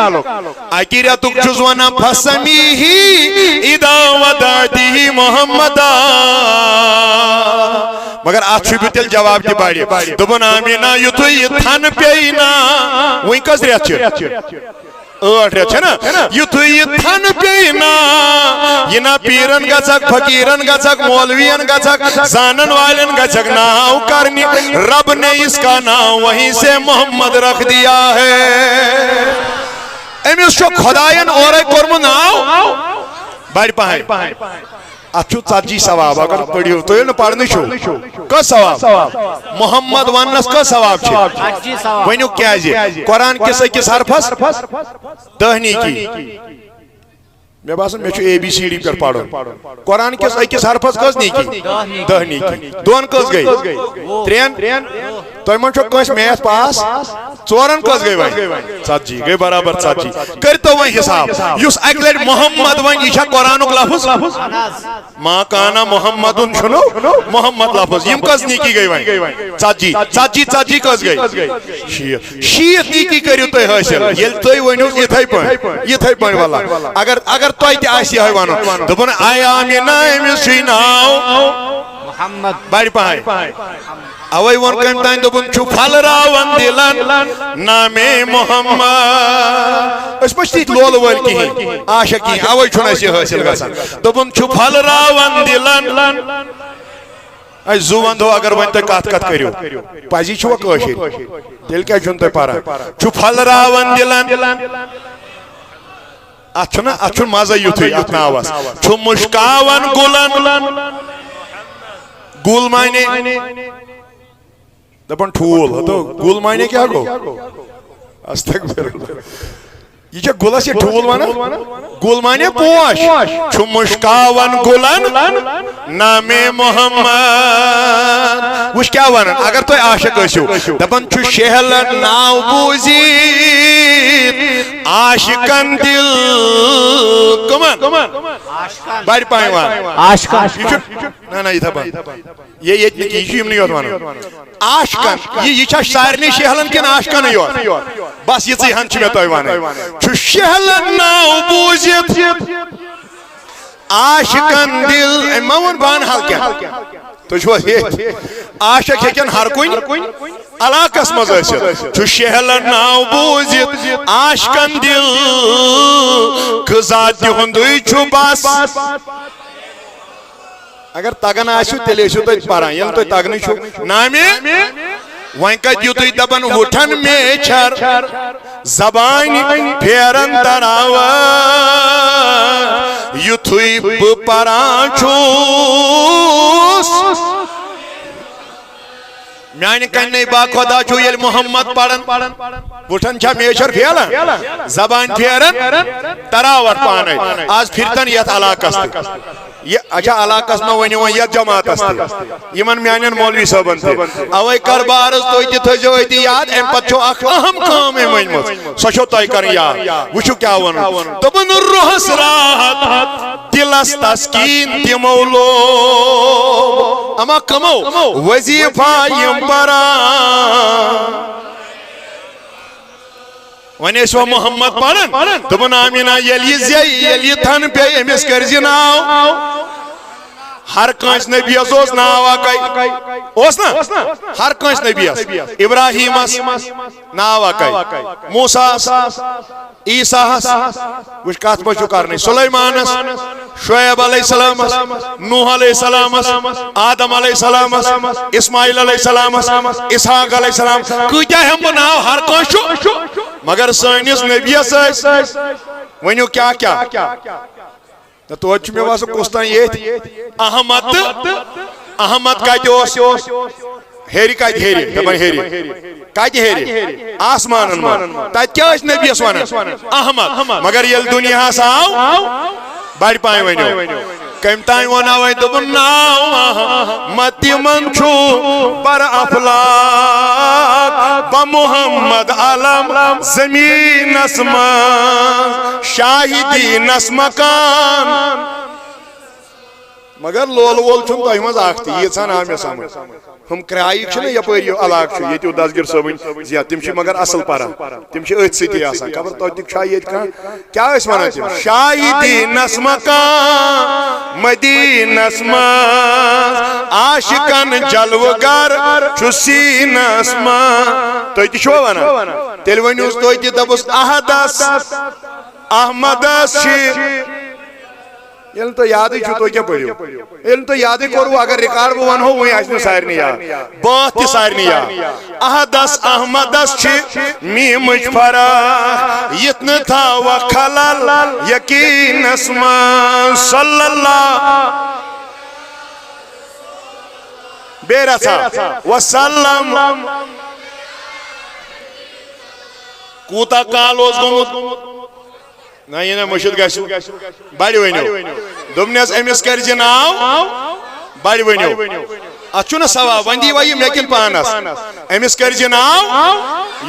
اَکی رٮ۪تُک چھُس وَنان، فَسَمیٖہی اِذَا وَدَعْتِهِ مُحَمَّدًا۔ مگر اَتھ چھُ بہٕ تیٚلہِ جواب تہِ بَڑِ۔ دوٚپُن، آمیٖنا، یُتھُے یہِ تھَنہٕ پیٚیہِ نا، وٕنۍ کٔژ رٮ۪تھ چھِ؟ ٲٹھ رٮ۪تھ چھےٚ نا؟ یُتھُے یہِ تھَنہٕ پیٚیہِ نا، یہِ نا پیٖرن گژھکھ، فقیٖرن گژھکھ، مولوین گژھکھ، زانن والٮ۪ن گژھکھ ناو کرنہِ، رب نے اس کا نام وہیں سے محمد رکھ دیا ہے۔ أمِس چھُ خۄداین اورے کوٚرمُت ناو بڑِ پہن۔ اتھ چھُ ژتجی ثواب، اگر پٔرِو تُہۍ ییٚلہِ نہٕ پرنٕے چھُو۔ کٔژ ثواب؟ محمد وننس کٔژ ثواب چھِ؟ ژتجی ثواب۔ ؤنِو کیازِ؟ قرآن کِس أکِس حرفس دہ نیکی۔ مےٚ باسان مےٚ چھُ اے بی سی ڈی پٮ۪ٹھ پرُن۔ قرآن کِس أکِس حرفس کٔژ نیکی؟ دہ نیکی۔ دۄن کٔژ گٔے؟ ترٛٮ۪ن؟ تۄہہِ منٛز چھو کٲنٛسہِ میتھ پاس؟ ژورن کٔژ گٔے وۄنۍ؟ ژتجی گٔے، برابر ژتجی۔ کٔرۍتو وۄنۍ حساب، یُس اکہِ لٹہِ محمد ونہِ، یہِ چھا قرآنُک لفظ؟ ما کانا محمدن چھُنو محمد لفظ۔ یِم کٔژ نیکی گٔے وۄنۍ؟ ژتجی۔ ژتجی، ژتجی کٔژ گٔے؟ شیٖتھ۔ شیٖتھ نیکی کٔرِو تُہۍ حٲصِل، ییٚلہِ تُہۍ ؤنِو یِتھَے پٲٹھۍ، یِتھَے پٲٹھۍ۔ واللہ، اگر، اگر تۄہہِ تہِ آسہِ یِہوٚے وَنُن، دوٚپُن، اے آمینہ، أمِس چھُے ناو محمد۔ بڑِ پہن۔ اوے ووٚن کٔمۍ تانۍ، دوٚپُن، چھُ پھلراوان دِلن نامے محمد۔ أسۍ ما چھِ تِتھۍ لولہٕ وٲلۍ کِہیٖنۍ، عاشق کِہیٖنۍ، اوے چھُنہٕ اَسہِ یہِ حٲصِل گژھان۔ دوٚپُن، چھُ پھلراوان دِلن۔ اَسہِ زُو وَندو اگر وۄنۍ تُہۍ کَتھ کَتھ کٔرِو، پَزی چھُوا کٲشِر؟ تیٚلہِ کیٛازِ چھُنہٕ تُہۍ پَران؟ چھُ پھلراوان دِلن۔ اَتھ چھُنہ، اَتھ چھُنہٕ مَزَے یُتھُے اَتھ ناوَس۔ چھُ مُشکاوان گُلن۔ گُل معنی؟ دَپان ٹھوٗل۔ ہتو، گُل معنی کیٛاہ گوٚو؟ استغفر اللہ۔ یہِ چھا گُلس یہِ ٹھوٗل ونان؟ گُل معنی پوش۔ چھُ مُشکاوان گُلن نامے محمد۔ وٕچھ کیٛاہ ونان، اگر تُہۍ عاشق ٲسِو، دپان چھُ شہلن ناو بوٗزِتھ عاشقن دِل۔ کٕمن؟ بڑِ پایہِ وَن۔ عاشقن۔ یہِ چھُ، نہ، نہ، یِتھے پٲٹھۍ۔ یہِ ییٚتہِ نہٕ کِہیٖنۍ، یہِ چھُ یِمنٕے یوت وَنُن۔ عاشقن، یہِ، یہِ چھا سارنٕے شہلن کِنہٕ عاشقنٕے یوت؟ بس یِژٕے ہن چھِ مےٚ تۄہہِ وَنٕنۍ۔ چھُ شہلن ناو بوٗزِتھ عاشقن دِل، أمۍ ما ووٚن بہٕ اَنہٕ ہلکٮ۪ن؟ تُہۍ چھِوا ییٚتھۍ؟ عاشق ہیٚکن ہر کُنہِ علاقس منٛز ٲسِتھ۔ چھُ شہلن ناو بوٗزِتھ عاشقن دِل، قضا تِہُنٛدُے چھُ بس۔ اگر تگان آسِو، تیٚلہِ ٲسِو تُہۍ پران۔ ییٚلہِ تۄہہِ تگنٕے چھُو، نامے، وۄنۍ کتہِ یُتُے دپان وُٹھن میچھر، زبانہِ پھیرن تراوان، یُتھُے بہٕ پران چھُس۔ میانہِ کنہِ با خۄدا چھُ ییٚلہِ محمد پران، وُٹھن چھا میچھر پھیلان؟ زبانہِ پھیران تراوٹھ پانے۔ آز پھرتن یتھ علاقس تہِ۔ یہِ، اچھا، علاقس مہ ؤنِو وۄنۍ یتھ جماعتس تہِ، یِمن میانٮ۪ن مولوی صٲبن تہِ۔ اوے کر بہٕ عرض، تُہۍ تہِ تھٲیزیو أتی یاد، امہِ پتہٕ چھو اکھ اہم کٲم أمۍ ؤنمٕژ، سۄ چھو تۄہہِ کرٕنۍ یاد۔ وٕچھِو کیٛاہ ووٚنُن۔ دوٚپُن، روحس راحت، دِلس تسکیٖن تِمو لوگ۔ اما کمو وظیفہ یِم پران۔ وۄنۍ ٲسۍ وۄنۍ محمد پران، دوٚپُن، آمیٖنہ، ییٚلہِ یہِ زیٚیہِ، ییٚلہِ یہِ تھن پیٚیہِ، أمِس کٔرۍ زِ ناو۔ ہر کٲنٛسہِ نبیَس اوس ناو اکے۔ اوس نا؟ ہر کٲنٛسہِ نبیَس۔ ابراہیمس ناو اکے۔ موسیٰ ہس، عیسیٰ ہس، وٕچھ کتھ منٛز چھُ کرنٕے۔ سلیمانس، شعیب علیہ السلامس، نوح علیہ السلامس، آدم علیہ السلامس، اسماعیل علیہ السلامس، اسحاق علیہ السلام۔ کۭتیاہ ہٮ۪مہٕ بہٕ ناو؟ ہر کٲنٛسہِ چھُ۔ مگر سٲنِس نبیَس ٲسۍ۔ ؤنِو کیٛاہ کیٛاہ؟ نہ، توتہِ چھُ مےٚ باسان کُس تام ییٚتھۍ۔ احمد تہٕ احمد کتہِ اوس؟ ہیٚرِ کتہِ؟ ہیٚرِ، دپان ہیٚرِ۔ کتہِ ہیٚرِ؟ آسمانن منٛز۔ تتہِ کیٛاہ ٲسۍ نبیَس ونان؟ احمد۔ مگر ییٚلہِ دُنیاہس آو، بڑِ پایہِ ؤنِو۔ کٔمۍ تام ووٚن اوے، دوٚپُن، ناو احمد تِمن چھُ بر افلاک، بہ محمد علم زمینس منٛز، شاہدینس مکان۔ مگر لولہٕ وول چھُنہٕ تۄہہِ منٛز اکھ تہِ، ییٖژہن آو مےٚ سمجھ۔ ہُم کرٛایِکۍ چھِنہ یَپٲرۍ یہِ علاقہٕ چھُ، ییٚتہِ یُتھ دستگیر صٲبٕنۍ زیادٕ، تِم چھِ مگر اَصٕل پَران، تِم چھِ أتھۍ سۭتی آسان۔ خبر توتہِ تہِ چھا ییٚتہِ کانٛہہ، کیٛاہ ٲسۍ وَنان تِم؟ شاہی دیٖنَس مقام مدیٖنَس منٛز، عاشقَن جلوٕ گر چھُ سیٖنَس منٛز۔ تُہۍ تہِ چھِوا وَنان؟ تیٚلہِ ؤنِوس تُہۍ تہِ، دَپُس احدس احمدس چھِ۔ ییٚلہِ نہٕ تۄہہِ یادٕے چھُو، تُہۍ کیٛاہ پٔرِو؟ ییٚلہِ نہٕ تۄہہِ یادٕے کوٚروٕ، اگر ریکارڈ بہٕ وَنہو، وۄنۍ آسہِ نہٕ سارنٕے یاد۔ بٲتھ تہِ سارنٕے یاد۔ احدس احمدس چھِ میٖمٕچ فراق، یِتھ نہٕ تھاوَکھ خلل یقیٖنس منٛز۔ صلی اللہ۔ بیٚیہِ رژھا۔ وسلم۔ کوٗتاہ کال اوس گوٚمُت؟ نہ، یہِ نہ مٔشِتھ گژھِ۔ بڑِ ؤنِو۔ دوٚپنس، أمِس کٔرۍ زِ ناو۔ بڑِ ؤنِو۔ اتھ چھُنہ ثواب، وۄنۍ دی وۄنۍ یہِ مےٚ کِنۍ پانس۔ أمِس کٔرۍ زِ ناو۔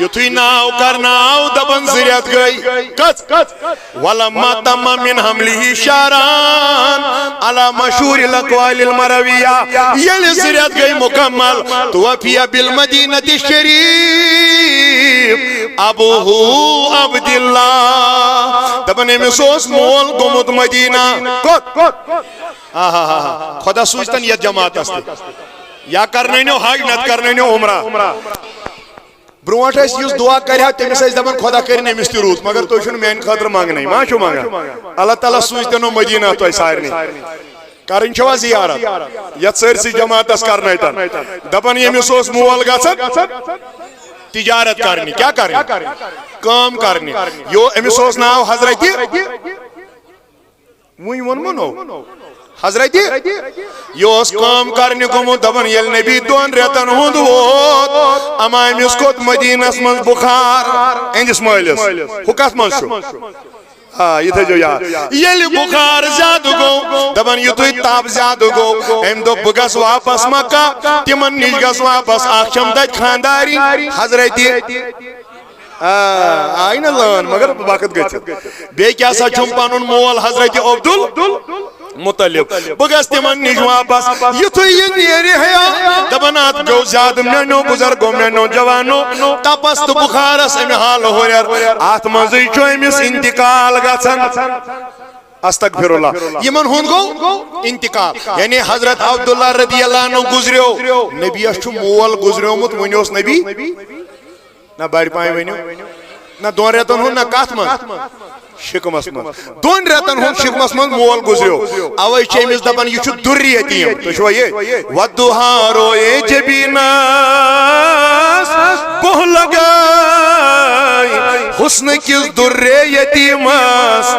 یُتھُے ناو کرنہٕ آو، دپان زٕ رٮ۪تھ گٔے۔ کٔژ؟ ولما تم من حمله شهران على مشهور الاقوال المرویہ۔ ییٚلہِ زٕ رٮ۪تھ گٔے مکمل، توفی بالمدینہ شریف ابو عبداللہ۔ دپان أمِس اوس مول گوٚمُت مدینہ۔ کوٚت؟ آہا۔ خدا سوٗزتن یتھ جماعتس تہِ۔ یا کرنٲونیو حج، نتہٕ کرنٲونیو عمرہ۔ برونٹھ ٲسۍ یُس دعا کرِ ہا، تٔمِس ٲسۍ دپان، خدا کٔرِن أمِس تہِ رُت، مگر تُہۍ چھِو نہٕ میانہِ خٲطرٕ منگنٕے۔ ما چھِو منگان؟ اللہ تعالیٰ سوٗزتن نہٕ مدینہ تۄہہِ سارنٕے۔ کرٕنۍ چھوا زیارت؟ یتھ سٲرسٕے جماعتس کرنٲیتن۔ دپان، ییٚمِس اوس مول گژھان تجارت کرنہِ، کیٛاہ کرنہِ؟ کٲم کرنہِ۔ یو، أمِس اوس ناو حضرت، وۄنۍ ووٚنمو نو، حضرت، یہِ اوس کٲم کرنہِ گوٚمُت، دپان، ییٚلہِ نبی دۄن رٮ۪تن ہُنٛد ووت، اما أمِس کھوٚت مدینس منٛز بُخار، أہنٛدِس مٲلِس۔ ہُہ کتھ منٛز چھُ؟ آ، یہِ تھٲیزیو یاد۔ ییٚلہِ بُخار زیادٕ گوٚو، دپان، یُتھُے تاپھ زیادٕ گوٚو، أمۍ دوٚپ، بہٕ گژھٕ واپس مکہ، تِمن نِش گژھٕ واپس۔ اکھ چھم تتہِ خانٛدارِنۍ، حضرت، آ، آیہِ نہ لٲن، مگر وقت گٔژھِتھ۔ بیٚیہِ کیٛاہ سا چھُم پنُن مول حضرت عبدالمطلب۔ بہٕ گژھٕ تِمن نِش واپس۔ یُتھُے یہِ نیرِ ہیا، دپان، اتھ گوٚو زیادٕ میانیو بزرگو، میانیو جوانو، تپس تہٕ بُخارس امہِ حالہٕ ہُرٮ۪ر۔ اتھ منٛزٕے چھُ أمِس انتقال گژھان۔ استغفر اللہ۔ یِمن ہُنٛد گوٚو انتقال، یعنی حضرت عبداللہ رضی اللہ عنہ گُزریو۔ نبیَس چھُ مول گُزریومُت، وُنہِ اوس نبی۔ نہ بڑِ پایہِ ؤنِو۔ نہ دۄن رٮ۪تن ہُنٛد، نہ کتھ منٛز؟ شِکمس منٛز۔ دۄن رٮ۪تن ہُنٛد شِکمس منٛز مول گُزریو۔ اوے چھِ أمِس دپان، یہِ چھُ دُر یتیٖم۔ تُہۍ چھِوا یہِ؟ والضحیٰ رویے جبینس، بوہ لگے حسن کِس دُرِ یتیٖمس۔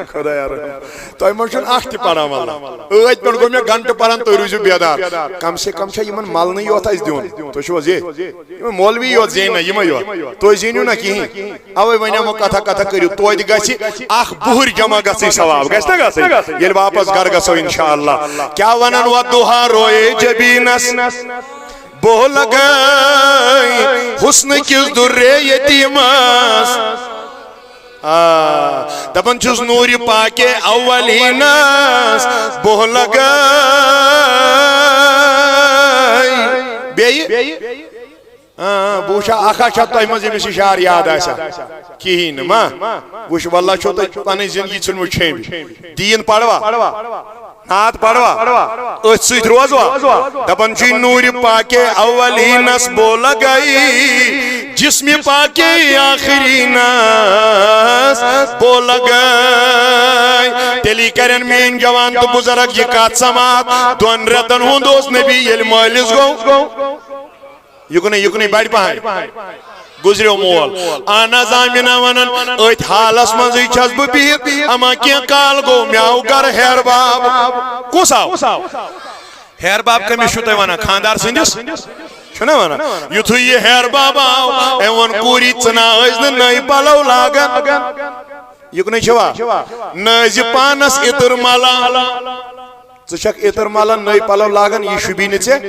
خدایا رحم۔ تۄہہِ منٛز چھُنہٕ اکھ تہِ پران، واللہ۔ ٲدۍ پٮ۪ٹھ گوٚو مےٚ گنٹہٕ پران، تُہۍ روٗزِو بیدار۔ کم سے کم چھا یِمن ملنٕے یوت اَسہِ دیُن۔ تُہۍ چھِوا زِ یِم مولوی یوت زینۍ نہ، یِمے یوت۔ تُہۍ زیٖنِو نہ کِہیٖنۍ۔ اوے وۄنۍ یِمو کتھا کتھا کٔرِو، توتہِ گژھِ اکھ بُہٕرۍ جمع گژھٕنۍ ثواب۔ گژھِ نہ گژھٕنۍ؟ ییٚلہِ واپس گرٕ گژھو انشاءاللہ۔ کیٛاہ ونان، والضحیٰ رویے جبینس، بوہ لگے حسن کِس دُرِ یتیٖمس۔ آ، دپان چھُس نوٗرِ پاکے اولینس بوہ لگے۔ بیٚیہِ؟ آ، بہٕ وٕچھا اکھ اکھ چھا تۄہہِ منٛز ییٚمِس یہِ شعر یاد آسہِ؟ کِہیٖنۍ نہٕ ما؟ وٕچھ، واللہ چھو تۄہہِ پنٕنۍ زندگی ژھٕنمٕژ چھیمبِ۔ دیٖن پروا؟ نعت پروا؟ أتھۍ سۭتۍ روزوا؟ دپان چھُے نوٗرِ پاکے اولینس بوہ لگے، جسمِ پاکے آخرینس بوہ لگے۔ تیٚلی کرن میٲنۍ جوان تہٕ بُزرگ یہِ کتھ سماعت، دۄن رٮ۪تن ہُنٛد اوس نبی ییٚلہِ مٲلِس گوٚو۔ یُکنُے، یُکنُے بڑِ پہن۔ گُزریو مول۔ اہن حظ، آمینہ ونان، أتھۍ حالس منٛزٕے چھس بہٕ بِہِتھ، اما کینٛہہ کال گوٚو، مےٚ آو گرٕ ہیر باب۔ کُس آو؟ ہیر باب کٔمِس چھِو تُہۍ ونان؟ خانٛدار سٕنٛدِس؟ چھُنہ ونان؟ یُتھُے یہِ ہیر باب آو، أمۍ ووٚن، کوٗری، ژٕ نہ ٲسۍ نہٕ نٔے پلو لاگان۔ یُکنُے چھوا؟ نہ ٲسۍ زِ پانس عطر ملان۔ ژٕ چھکھ عطر ملان، نٔے پلو لاگان، یہِ شوٗبی نہٕ ژےٚ۔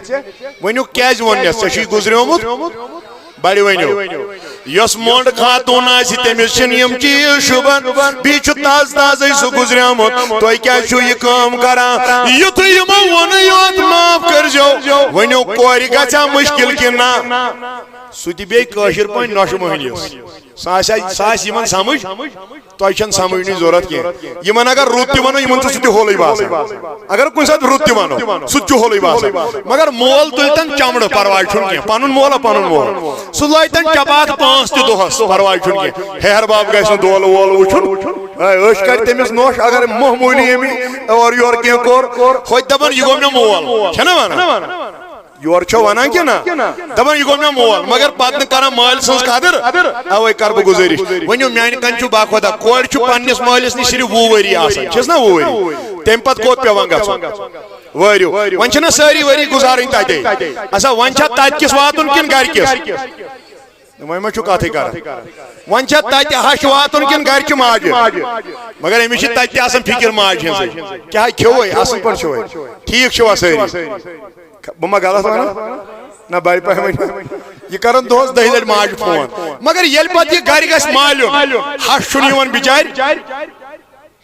ؤنِو، کیازِ ووٚن مےٚ؟ ژےٚ چھُے گُزریومُت۔ بڑِ ؤنِو۔ یۄس مۄنڈ خاتون آسہِ، تٔمِس چھِنہٕ یِم چیٖز شوٗبان۔ بیٚیہِ چھُ تازٕ تازَے سُہ گُزریومُت۔ تُہۍ کیٛازِ چھِو یہِ کٲم کران؟ یُتھُے یِمو ووٚنُے یوت، معاف کٔرۍزیو، ؤنِو، کورِ گژھِ ہا مُشکِل کِنہٕ نہ؟ سُہ تہِ بیٚیہِ کٲشِر پٲٹھۍ نۄشہِ مۄہنِوِس۔ سُہ آسہِ ہا، سُہ آسہِ یِمن سمجھ۔ تۄہہِ چھَنہٕ سمجھنٕچ ضروٗرت کینٛہہ۔ یِمن اگر رُت تہِ وَنو، یِمن چھُ سُہ تہِ ہولٕے باسان۔ اگر کُنہِ ساتہٕ رُت تہِ وَنو، سُہ تہِ چھُ ہولٕے باسان۔ مگر مول تُلہِ تَن چمڑٕ، پرواے چھُنہٕ کینٛہہ۔ پَنُن مول ہا پَنُن مول۔ سُہ لایہِ تَن چپاتھ پانٛژھ تہِ دۄہَس، پرواے چھُنہٕ کینٛہہ۔ ہیہر بب گژھِ نہٕ دولہٕ وولہٕ وٕچھُن۔ ہے، أچھ کَڑِ تٔمِس نوٚش، اگر معموٗلی أمۍ اورٕ یورٕ کینٛہہ کوٚر، ہوٚتہِ دَپان، "یہِ گوٚو مےٚ مول"۔ چھَنہ وَنان؟ یورٕ چھو ونان کہِ نہ؟ دپان، "یہِ گوٚو مےٚ مول"، مگر پتہٕ نہٕ کران مٲلۍ سٕنٛز قدر۔ اوے کر بہٕ گُزٲرِش، ؤنِو، میانہِ کنہِ چھُ باخۄدا، کورِ چھُ پننِس مٲلِس نِش صرف وُہ ؤری آسان، چھِس نہ وُہ ؤری؟ تمہِ پتہٕ کوٚت پیوان گژھُن؟ وٲرِو۔ وۄنۍ چھِنہ سٲری ؤری گُزارٕنۍ تتہِ۔ اچھا، وۄنۍ چھا تتہِ کِس واتُن کِنہٕ گرِ کِس؟ وۄنۍ ما چھُ کتھٕے کران؟ وۄنۍ چھا تتہِ ہش واتُن کِنہٕ گرِ چھِ ماجہِ؟ مگر أمِس چھِ تتہِ تہِ آسان فکر ماجہِ ہٕنٛزٕے۔ کیٛاہ کھیوٚوے؟ اصٕل پٲٹھۍ چھُوے؟ ٹھیٖک چھِوا سٲری؟ بہٕ ما غلط ونان؟ نہ، بڑِ پہم ؤنِو۔ یہِ کران دۄہس دہہِ لٹہِ ماجہِ فون۔ مگر ییٚلہِ پتہٕ یہِ گرِ گژھِ مالیُن، ہش چھُنہٕ یِوان بچارِ۔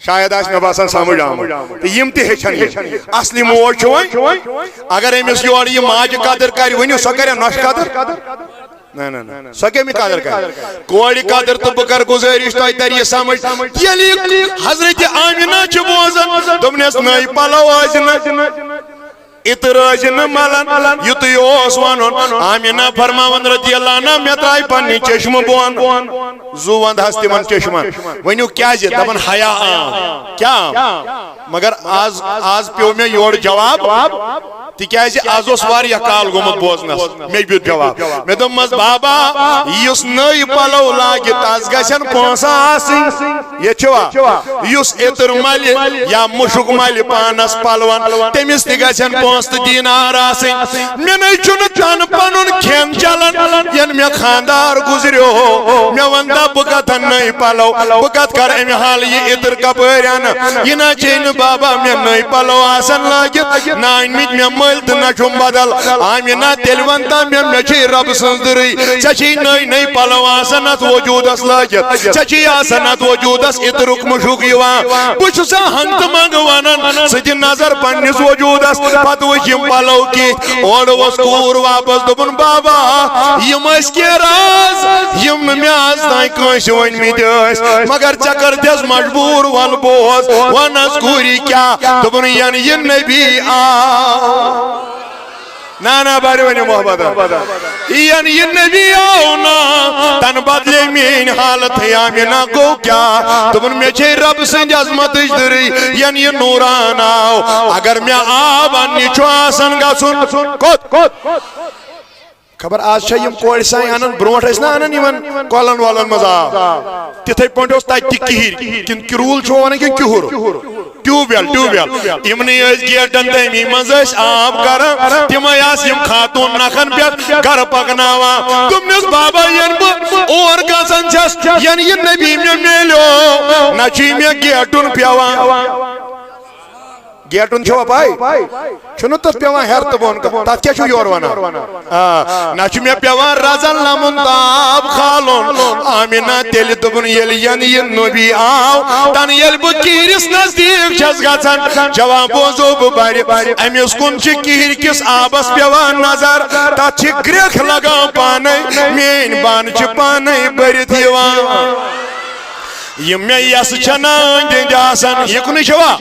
شاید آسہِ مےٚ باسان سمجھ آمُت۔ تہٕ یِم تہِ ہیٚچھن یہِ۔ اصلی موج چھُ وۄنۍ۔ اگر أمِس یورٕ یہِ ماجہِ قدر کرِ، ؤنِو، سۄ کرِ نۄشہِ قدر؟ نہ، نہ، نہ۔ سۄ کٔمہِ قدر کرِ؟ کورِ قدر۔ تہٕ بہٕ کرٕ گُزٲرِش، تۄہہِ ترِ یہِ سمجھ۔ ییٚلہِ حضرت آمینہ چھِ بوزان، دوٚپنس، "نٔے پلو ٲسۍ نہٕ۔" عطر ٲسۍ نہٕ ملان، یُتُے اوس ونُن۔ آمینہ فرماوان رضی اللہ عنہا، مےٚ ترٛایہِ پننہِ چشمہٕ بۄن۔ زُو ونٛد حظ تِمن چشمن۔ ؤنِو کیٛازِ؟ دپان حیا عام۔ کیٛاہ عام؟ مگر آز، آز پیوٚو مےٚ یورٕ جواب، تِکیٛازِ آز اوس واریاہ کال گوٚمُت بوزنس۔ مےٚ دیُت جواب۔ مےٚ دوٚپمس، "بابا، یُس نٔے پلو لاگہِ، تس گژھن پونٛسہٕ آسٕنۍ۔" ییٚتہِ چھُوا؟ یُس عطر ملہِ یا مُشُک ملہِ پانس پلون، تٔمِس تہِ گژھن پونٛسہٕ تہٕ دینار آسٕنۍ۔ مےٚ نے چھُنہٕ تن پنُن کھٮ۪ن چلان، ین مےٚ خاندار گُزریو۔ مےٚ ون تا، بہٕ کتھ انہٕ نٔے پلو، بہٕ کتھ کرٕ امہِ حالہٕ یہِ عطر کپٲرۍ انہٕ؟ یہِ نہ چے نہٕ بابا، مےٚ نٔے پلو آسن لٲگِتھ، نہ أنۍ مٕتۍ مےٚ مٔلۍ تہٕ نہ چھُم بدل۔ آمینہ، تیٚلہِ ون تا مےٚ، مےٚ چھے ربہٕ سٕنٛز دٕرٕے، ژےٚ چھے نٔے نٔے پلو آسان اتھ وجودس لٲگِتھ، ژےٚ چھے آسان اتھ وجودس عطرُک مُشُک یِوان۔ بہٕ چھُسا ہنٛگ تہٕ منٛگ ونان، ژٕ دِ نظر پننِس وجودس، پتہٕ وٕچھ یِم پلو کِتھۍ۔ اورٕ اوس کوٗر واپس، دوٚپُن، "بابا، یِم ٲسۍ کینٛہہ راز، یِم نہٕ مےٚ آز تام کٲنٛسہِ ؤنۍ مٕتۍ ٲسۍ، مگر ژےٚ کٔرتھس مجبوٗر، ول بوز، ون حظ کوٗری کیٛاہ؟" دوٚپُن، "ین یہِ نبی آو۔" نہ، نہ، بڑِ ؤنِو محبت۔ ین یہِ نبی آو نا، تن بدلے میٲنۍ حالت۔ آمینہ گوٚو کیٛاہ؟ دوٚپُن، مےٚ چھے رب سٕنٛدِ عظمتٕچ دٕرٕے، ین یہِ نوران آو۔ اگر مےٚ آب اننہِ چھُ آسان گژھُن، کوٚت؟ خبر آز چھا یِم کورِ سانہِ انان، برونٹھ ٲسۍ نہ انان یِمن کۄلن وۄلن منٛز آب؟ تِتھے پٲٹھۍ اوس تتہِ تہِ کِہِرۍ، کِنہٕ کِروٗل چھُ ونان کِنہٕ کِہُر؟ ٹیوب ویل، ٹیوب ویل۔ یِمنٕے ٲسۍ گیٹن تمی منٛز ٲسۍ آب کران، تِمے آسہٕ یِم خاتوٗن نکھن پٮ۪ٹھ گرٕ پکناوان۔ دوٚپنس، بابا، ین بہٕ اور گژھان چھس، ین یہِ نبی مےٚ میلیو، نہ چھُے مےٚ گیٹُن پیوان۔ گیٹُن چھوا پاے؟ چھُنہٕ تتھ پیوان ہیرٕ تہٕ بۄن کُن؟ تتھ کیٛاہ چھُو یورٕ ونان؟ آ، نہ چھُ مےٚ پیوان رزن لمُن تہٕ آب کھالُن۔ آمینہ تیٚلہِ دوٚپُن، ییٚلہِ ین یہِ نبی آو، تن ییٚلہِ بہٕ کِہرِس نزدیٖک چھَس گژھان، جوان بوزو بہٕ بَرِ، أمِس کُن چھِ کِہرِ کِس آبس پیوان نظر، تتھ چھِ گرٛیکھ لگان پانے، میٲنۍ بانہٕ چھِ پانے بٔرِتھ یِوان۔ یِم مےٚ یَسہٕ چھَنہٕ أنٛدۍ أنٛدۍ آسان، یہِ کُنُے چھوا؟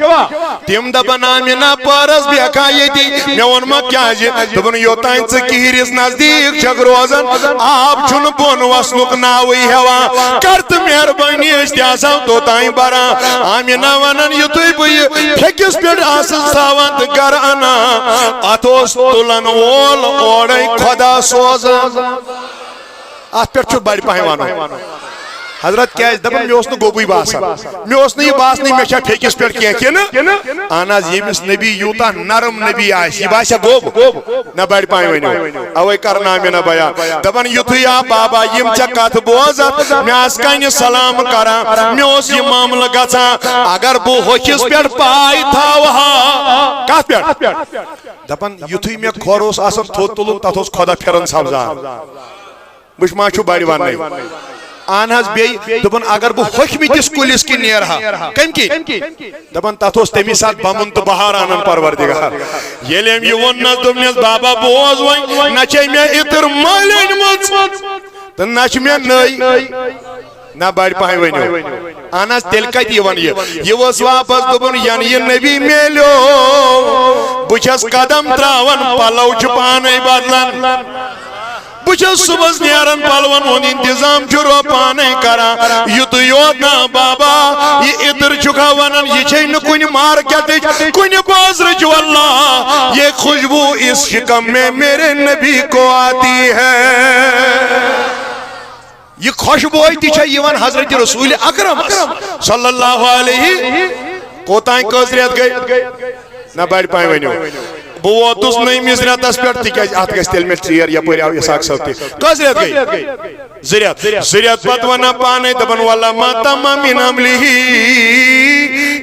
تِم دَپان، آمِنہ پٲرٕس بیٚہکھا ییٚتی؟ مےٚ ووٚنمَکھ، کیٛازِ؟ دوٚپُن، یوٚتانۍ ژٕ کِہرِس نزدیٖک چھَکھ روزان، آب چھُنہٕ بۄن وَسنُک ناوٕے ہٮ۪وان۔ کر تہٕ مہربٲنی، أسۍ تہِ آسہو توٚتانۍ بَران۔ آمِنہ وَنان، یُتھُے بہٕ یہِ پھیٚکِس پٮ۪ٹھ آسہٕ تھاوان تہٕ گَرٕ اَنان، اَتھ اوس تُلَن وول اورَے خۄدا سوزان۔ اتھ پٮ۪ٹھ چھُ بڑِ پہن ونُن۔ حضرت کیازِ دپان، مےٚ اوس نہٕ گوٚبُے باسان، مےٚ اوس نہٕ یہِ باسنٕے مےٚ چھا پھیٚکِس پٮ۪ٹھ کینٛہہ کِنہٕ؟ اہن حظ، ییٚمِس نبی یوٗتاہ نرم نبی آسہِ، یہِ باسیا گوٚب؟ نہ، بڑِ پہن ؤنِو۔ اوے کرناو مےٚ نہ بیان۔ دپان، یُتھُے آ بابا، یِم ژےٚ کتھ بوزتھ، مےٚ آسہٕ کنہِ سلام کران، مےٚ اوس یہِ معاملہٕ گژھان، اگر بہٕ ہوٚکھِس پٮ۪ٹھ پاے تھاوٕ ہا۔ کتھ پٮ۪ٹھ؟ دپان، یُتھُے مےٚ کھۄر اوس آسان تھوٚد تُلُن، تتھ اوس خۄدا پھِران سبزار۔ بہٕ ما چھُ بڑِ وننَے؟ اہن حظ، بیٚیہِ دوٚپُن، اگر بہٕ ہوٚکھمٕتِس کُلِس کِنۍ نیرٕ ہا۔ کَمہِ کِنۍ؟ دَپان، تَتھ اوس تَمی ساتہٕ بَمُن تہٕ بہار اَنان پروردگار۔ ییٚلہِ أمۍ یہِ ووٚننَس، دوٚپنَس، بابا، بوز وۄنۍ، نہ چھے مےٚ اِتٕر مٔلۍ أنۍمٕژ تہٕ نہ چھِ مےٚ نٔے۔ نہ بڑِ پہن ؤنِو۔ اہن حظ، تیٚلہِ کَتہِ یِوان یہِ؟ یہِ اوس واپس دوٚپُن، ینہٕ یہِ نبی میلیو، بہٕ چھَس قدم تراوان، پلو چھُ پانے بدلان۔ بہٕ چھَس صُبحس نیران، پلون ہُنٛد انتظام چھُ رۄب پانے کران۔ یُتُے یوت نہ بابا، یہِ عطر چھُکھا ونان، یہِ چھے نہٕ کُنہِ مارکیٹٕچ، کُنہِ بازرٕچ۔ واللہ، یہ خوشبو اس شکم میں میرے نبی کو آتی ہے۔ یہِ خوشبوے تہِ چھےٚ یِوان حضرت رسول اکرمس صلی اللہ علیہ۔ کوتام کٔژ رٮ۪تھ گٔے؟ نہ بڑِ پہن ؤنِو۔ بہٕ ووتُس نٔیمِس رٮ۪تس پٮ۪ٹھ، تِکیازِ اتھ گژھِ تیٚلہِ مےٚ ژیر، یپٲرۍ آو اسحاق صٲب تہِ۔ کٔژ رٮ۪تھ گٔے؟ زٕ رٮ۪تھ۔ زٕ رٮ۪تھ پتہٕ ونان پانے، دپان، ولما تم من حملہ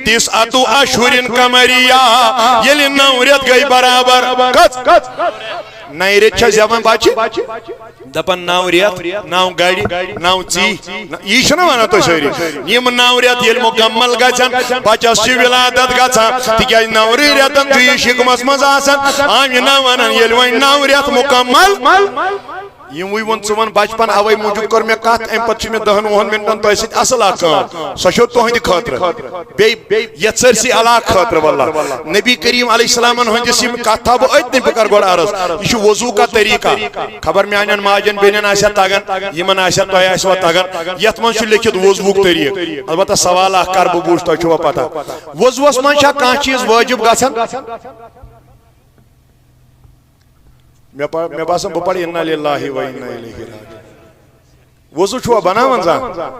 تسعۃ اشہر قمریہ، ییٚلہِ نو رٮ۪تھ گٔے برابر۔ کٔژ؟ نَیہِ رٮ۪تہِ چھا زٮ۪وان بچہِ؟ دپان، نو رٮ۪تھ، نو گرِ، نو ژی۔ نہ، یی چھِنہ ونان تُہۍ سٲری؟ یِم نو رٮ۪تھ ییٚلہِ مکمل گژھن، بچس چھِ ولادت گژھان، تِکیازِ نورٕے رٮ۪تن چھُ یہِ شکمس منٛز آسان۔ آمنہ ونان، ییٚلہِ وۄنۍ نو رٮ۪تھ مکمل، یِموٕے ووٚن، ژٕ وَن بچپن، اوے موٗجوٗب کٔر مےٚ کتھ، امہِ پتہٕ چھِ مےٚ دہن وُہن منٹن تۄہہِ سۭتۍ اصل اکھ کٲم، سۄ چھو تُہنٛدِ خٲطرٕ۔ بیٚیہِ یتھ سٲرسٕے علاقہٕ خٲطرٕ۔ واللہ، نبی کریم علیہ السلامن ہٕنٛدِس یِم کتھ تھاو بہٕ أتنٕے، بہٕ کرٕ گۄڈٕ عرض۔ یہِ چھُ وضوٗ کا طریقہ۔ خبر میانٮ۪ن ماجن بیٚنٮ۪ن آسیا تگان، یِمن آسیا، تۄہہِ آسِوا تگان۔ یتھ منٛز چھُ لیکھِتھ وضوٗک طریقہٕ۔ البتہ سوال اکھ کرٕ بہٕ، بہٕ وٕچھٕ تۄہہِ چھُوا پتہ، وضوٗوس منٛز چھا کانٛہہ چیٖز وٲجِب گژھان؟ مےٚ پَر-، مےٚ باسان بہٕ پرٕ انا للہ و انا الیہ راجعون۔ وضو چھُوا بناوان زانٛہہ؟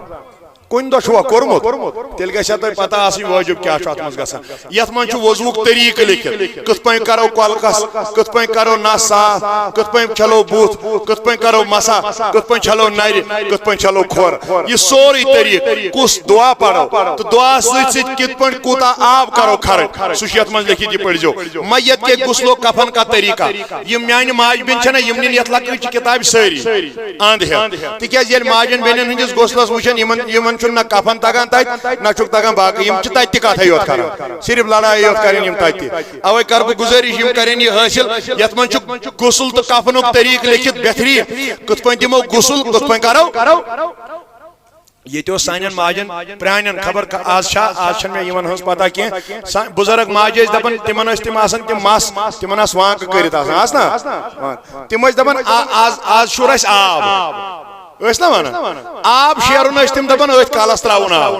کُنہِ دۄہ چھُوا کوٚرمُت؟ تیٚلہِ گژھِ ہا تۄہہِ پتہ آسٕنۍ وٲجِب کیٛاہ چھُ اتھ منٛز گژھان۔ یتھ منٛز چھُ وضوٗک طریٖقہٕ لیکھِتھ، کِتھ پٲٹھۍ کرو کۄلکس، کِتھ پٲٹھۍ کرو نس صاف، کِتھ پٲٹھۍ چھلو بُتھ، کِتھ پٲٹھۍ کرو مسح، کِتھ پٲٹھۍ چھلو نرِ، کِتھ پٲٹھۍ چھلو کھۄر۔ یہِ سورُے طریٖقہٕ، کُس دعا پرو تہٕ دعا سۭتۍ سۭتۍ کِتھ پٲٹھۍ کوٗتاہ آب کرو خرٕچ، سُہ چھُ یتھ منٛز لیکھِتھ، یہِ پٔرۍزیو۔ میت کے غسل و کفن کا طریقہ۔ یِم میانہِ ماجہِ بیٚنہِ چھَنہ، یِم نِن یتھ لۄکٕٹۍ کہِ کتابہِ سٲری اند ہٮ۪تھ۔ تِکیازِ ییٚلہِ ماجن بیٚنٮ۪ن ہٕنٛدِس غسلس وٕچھن، یِمن، یِمن چھُنہٕ نہ کفن تگان تتہِ، نہ چھُکھ تگان باقٕے، یِم چھِ تتہِ تہِ کتھے یوت کران، صرف لڑایے یوت کرن یِم تتہِ تہِ۔ اوے کرٕ بہٕ گُزٲرِش، یِم کرن یہِ حٲصِل، یتھ منٛز چھُ غسل تہٕ کفنُک طریٖقہٕ لیکھِتھ بہتریٖن، کِتھ پٲٹھۍ دِمو غسل، کِتھ پٲٹھۍ کرو۔ ییٚتہِ اوس سانٮ۪ن ماجن پرٛانٮ۪ن، خبر کا-، آز چھا، آز چھَنہٕ مےٚ یِمن ہٕنٛز پتہ کینٛہہ۔ سا-، بُزرگ ماجہِ ٲسۍ دپان، تِمن ٲسۍ تِم آسان تِم مَس، تِمن آسہٕ وانٛکہٕ کٔرِتھ آسان، آسہٕ نا؟ تِم ٲسۍ دپان، آ-، آز، آز شوٗر اَسہِ آب۔ ٲسۍ نا ونان؟ آب شیرُن ٲسۍ تِم دپان، أتھۍ کلس تراوُن آب۔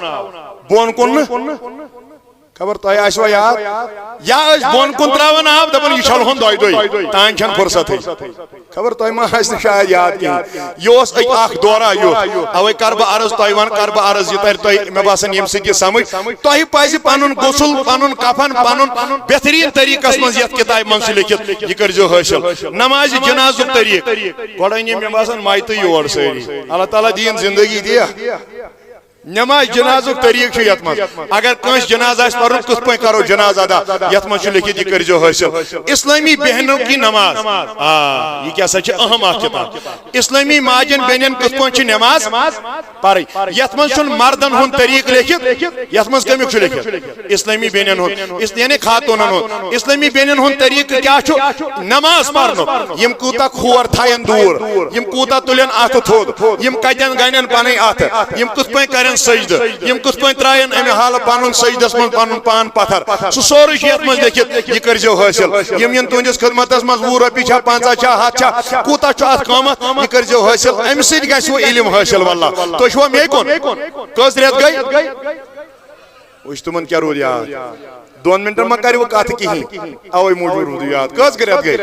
بۄن کُن نہٕ۔ خبر تۄہہِ آسِوا یاد؟ یا ٲسۍ بۄن کُن تراوان آب، دپان، یہِ چھلہون دۄیہِ دۄہہِ، تانۍ چھنہٕ فرصتٕے۔ خبر تۄہہِ ما آسہِ نہٕ شاید یاد کِہیٖنۍ۔ یہِ اوس أکۍ اکھ دورہ یُتھ۔ اوے کرٕ بہٕ عرض، تۄہہِ ون، کرٕ بہٕ عرض، یہِ ترِ تۄہہِ، مےٚ باسان، ییٚمہِ سۭتۍ یہِ سمجھ۔ تۄہہِ پزِ پنُن غسل، پنُن کفن، پنُن بہترین طریقس منٛز یتھ کتابہِ منٛز چھُ لیکھِتھ، یہِ کٔرۍزیو حٲصِل۔ نمازِ جنازُک طریقہٕ۔ گۄڈٕ أنۍ یِم، مےٚ باسان، مایتٕے یور سٲری۔ اللہ تعالیٰ دِیِن زندگی دِیا۔ نماز جنازُک طریقہٕ چھُ یتھ منٛز۔ اگر کٲنٛسہِ جنازٕ آسہِ پرُن، کِتھ پٲٹھۍ کرو جنازٕ ادا؟ یتھ منٛز چھُ لیکھِتھ، یہِ کٔرۍزیو حٲصِل۔ اسلٲمی بیٚہنُک یہِ نماز۔ آ، یہِ کیٛاہ سا چھِ اہم اکھ کتاب۔ اسلٲمی ماجن بیٚنٮ۪ن کِتھ پٲٹھۍ چھِ نماز پرٕنۍ؟ یتھ منٛز چھُنہٕ مردن ہُنٛد طریقہٕ لیکھِتھ، یتھ منٛز کمیُک چھُ لیکھِتھ؟ اسلٲمی بیٚنٮ۪ن ہُنٛد، اس-، یعنی خاتوٗنن ہُنٛد۔ اسلٲمی بیٚنٮ۪ن ہُنٛد طریقہٕ کیٛاہ چھُ؟ نماز پرنُک۔ یِم کوٗتاہ کھور تھاین دوٗر، یِم کوٗتاہ تُلن اتھٕ تھوٚد، یِم کتٮ۪ن گنڈن پنٕنۍ اتھٕ، یِم کِتھ پٲٹھۍ کرن سجدٕ، یِم کِتھ پٲٹھۍ ترٛاین امہِ حالہٕ پنُن سجدس منٛز پنُن پان پتھر۔ سُہ سورُے چھُ یتھ منٛز لیکھِتھ، یہِ کٔرۍزیو حٲصِل۔ یِم یِن تُہنٛدِس خدمتس منٛز، وُہ رۄپیہِ چھا، پنٛژاہ چھا، ہتھ چھا، کوٗتاہ چھُ اتھ قۭمتھ، یہِ کٔرۍزیو حٲصِل۔ امہِ سۭتۍ گژھِ وۄنۍ علم حٲصِل۔ واللہ، تُہۍ چھِوا مے کُن؟ کٔژ رٮ۪تھ گٔے؟ وٕچھ تِمن کیٛاہ روٗد یاد۔ دۄن منٹن ما کرِ وۄنۍ کتھ کِہیٖنۍ؟ اوے موٗجوٗب روٗد یاد۔ کٔژ رٮ۪تھ گٔے؟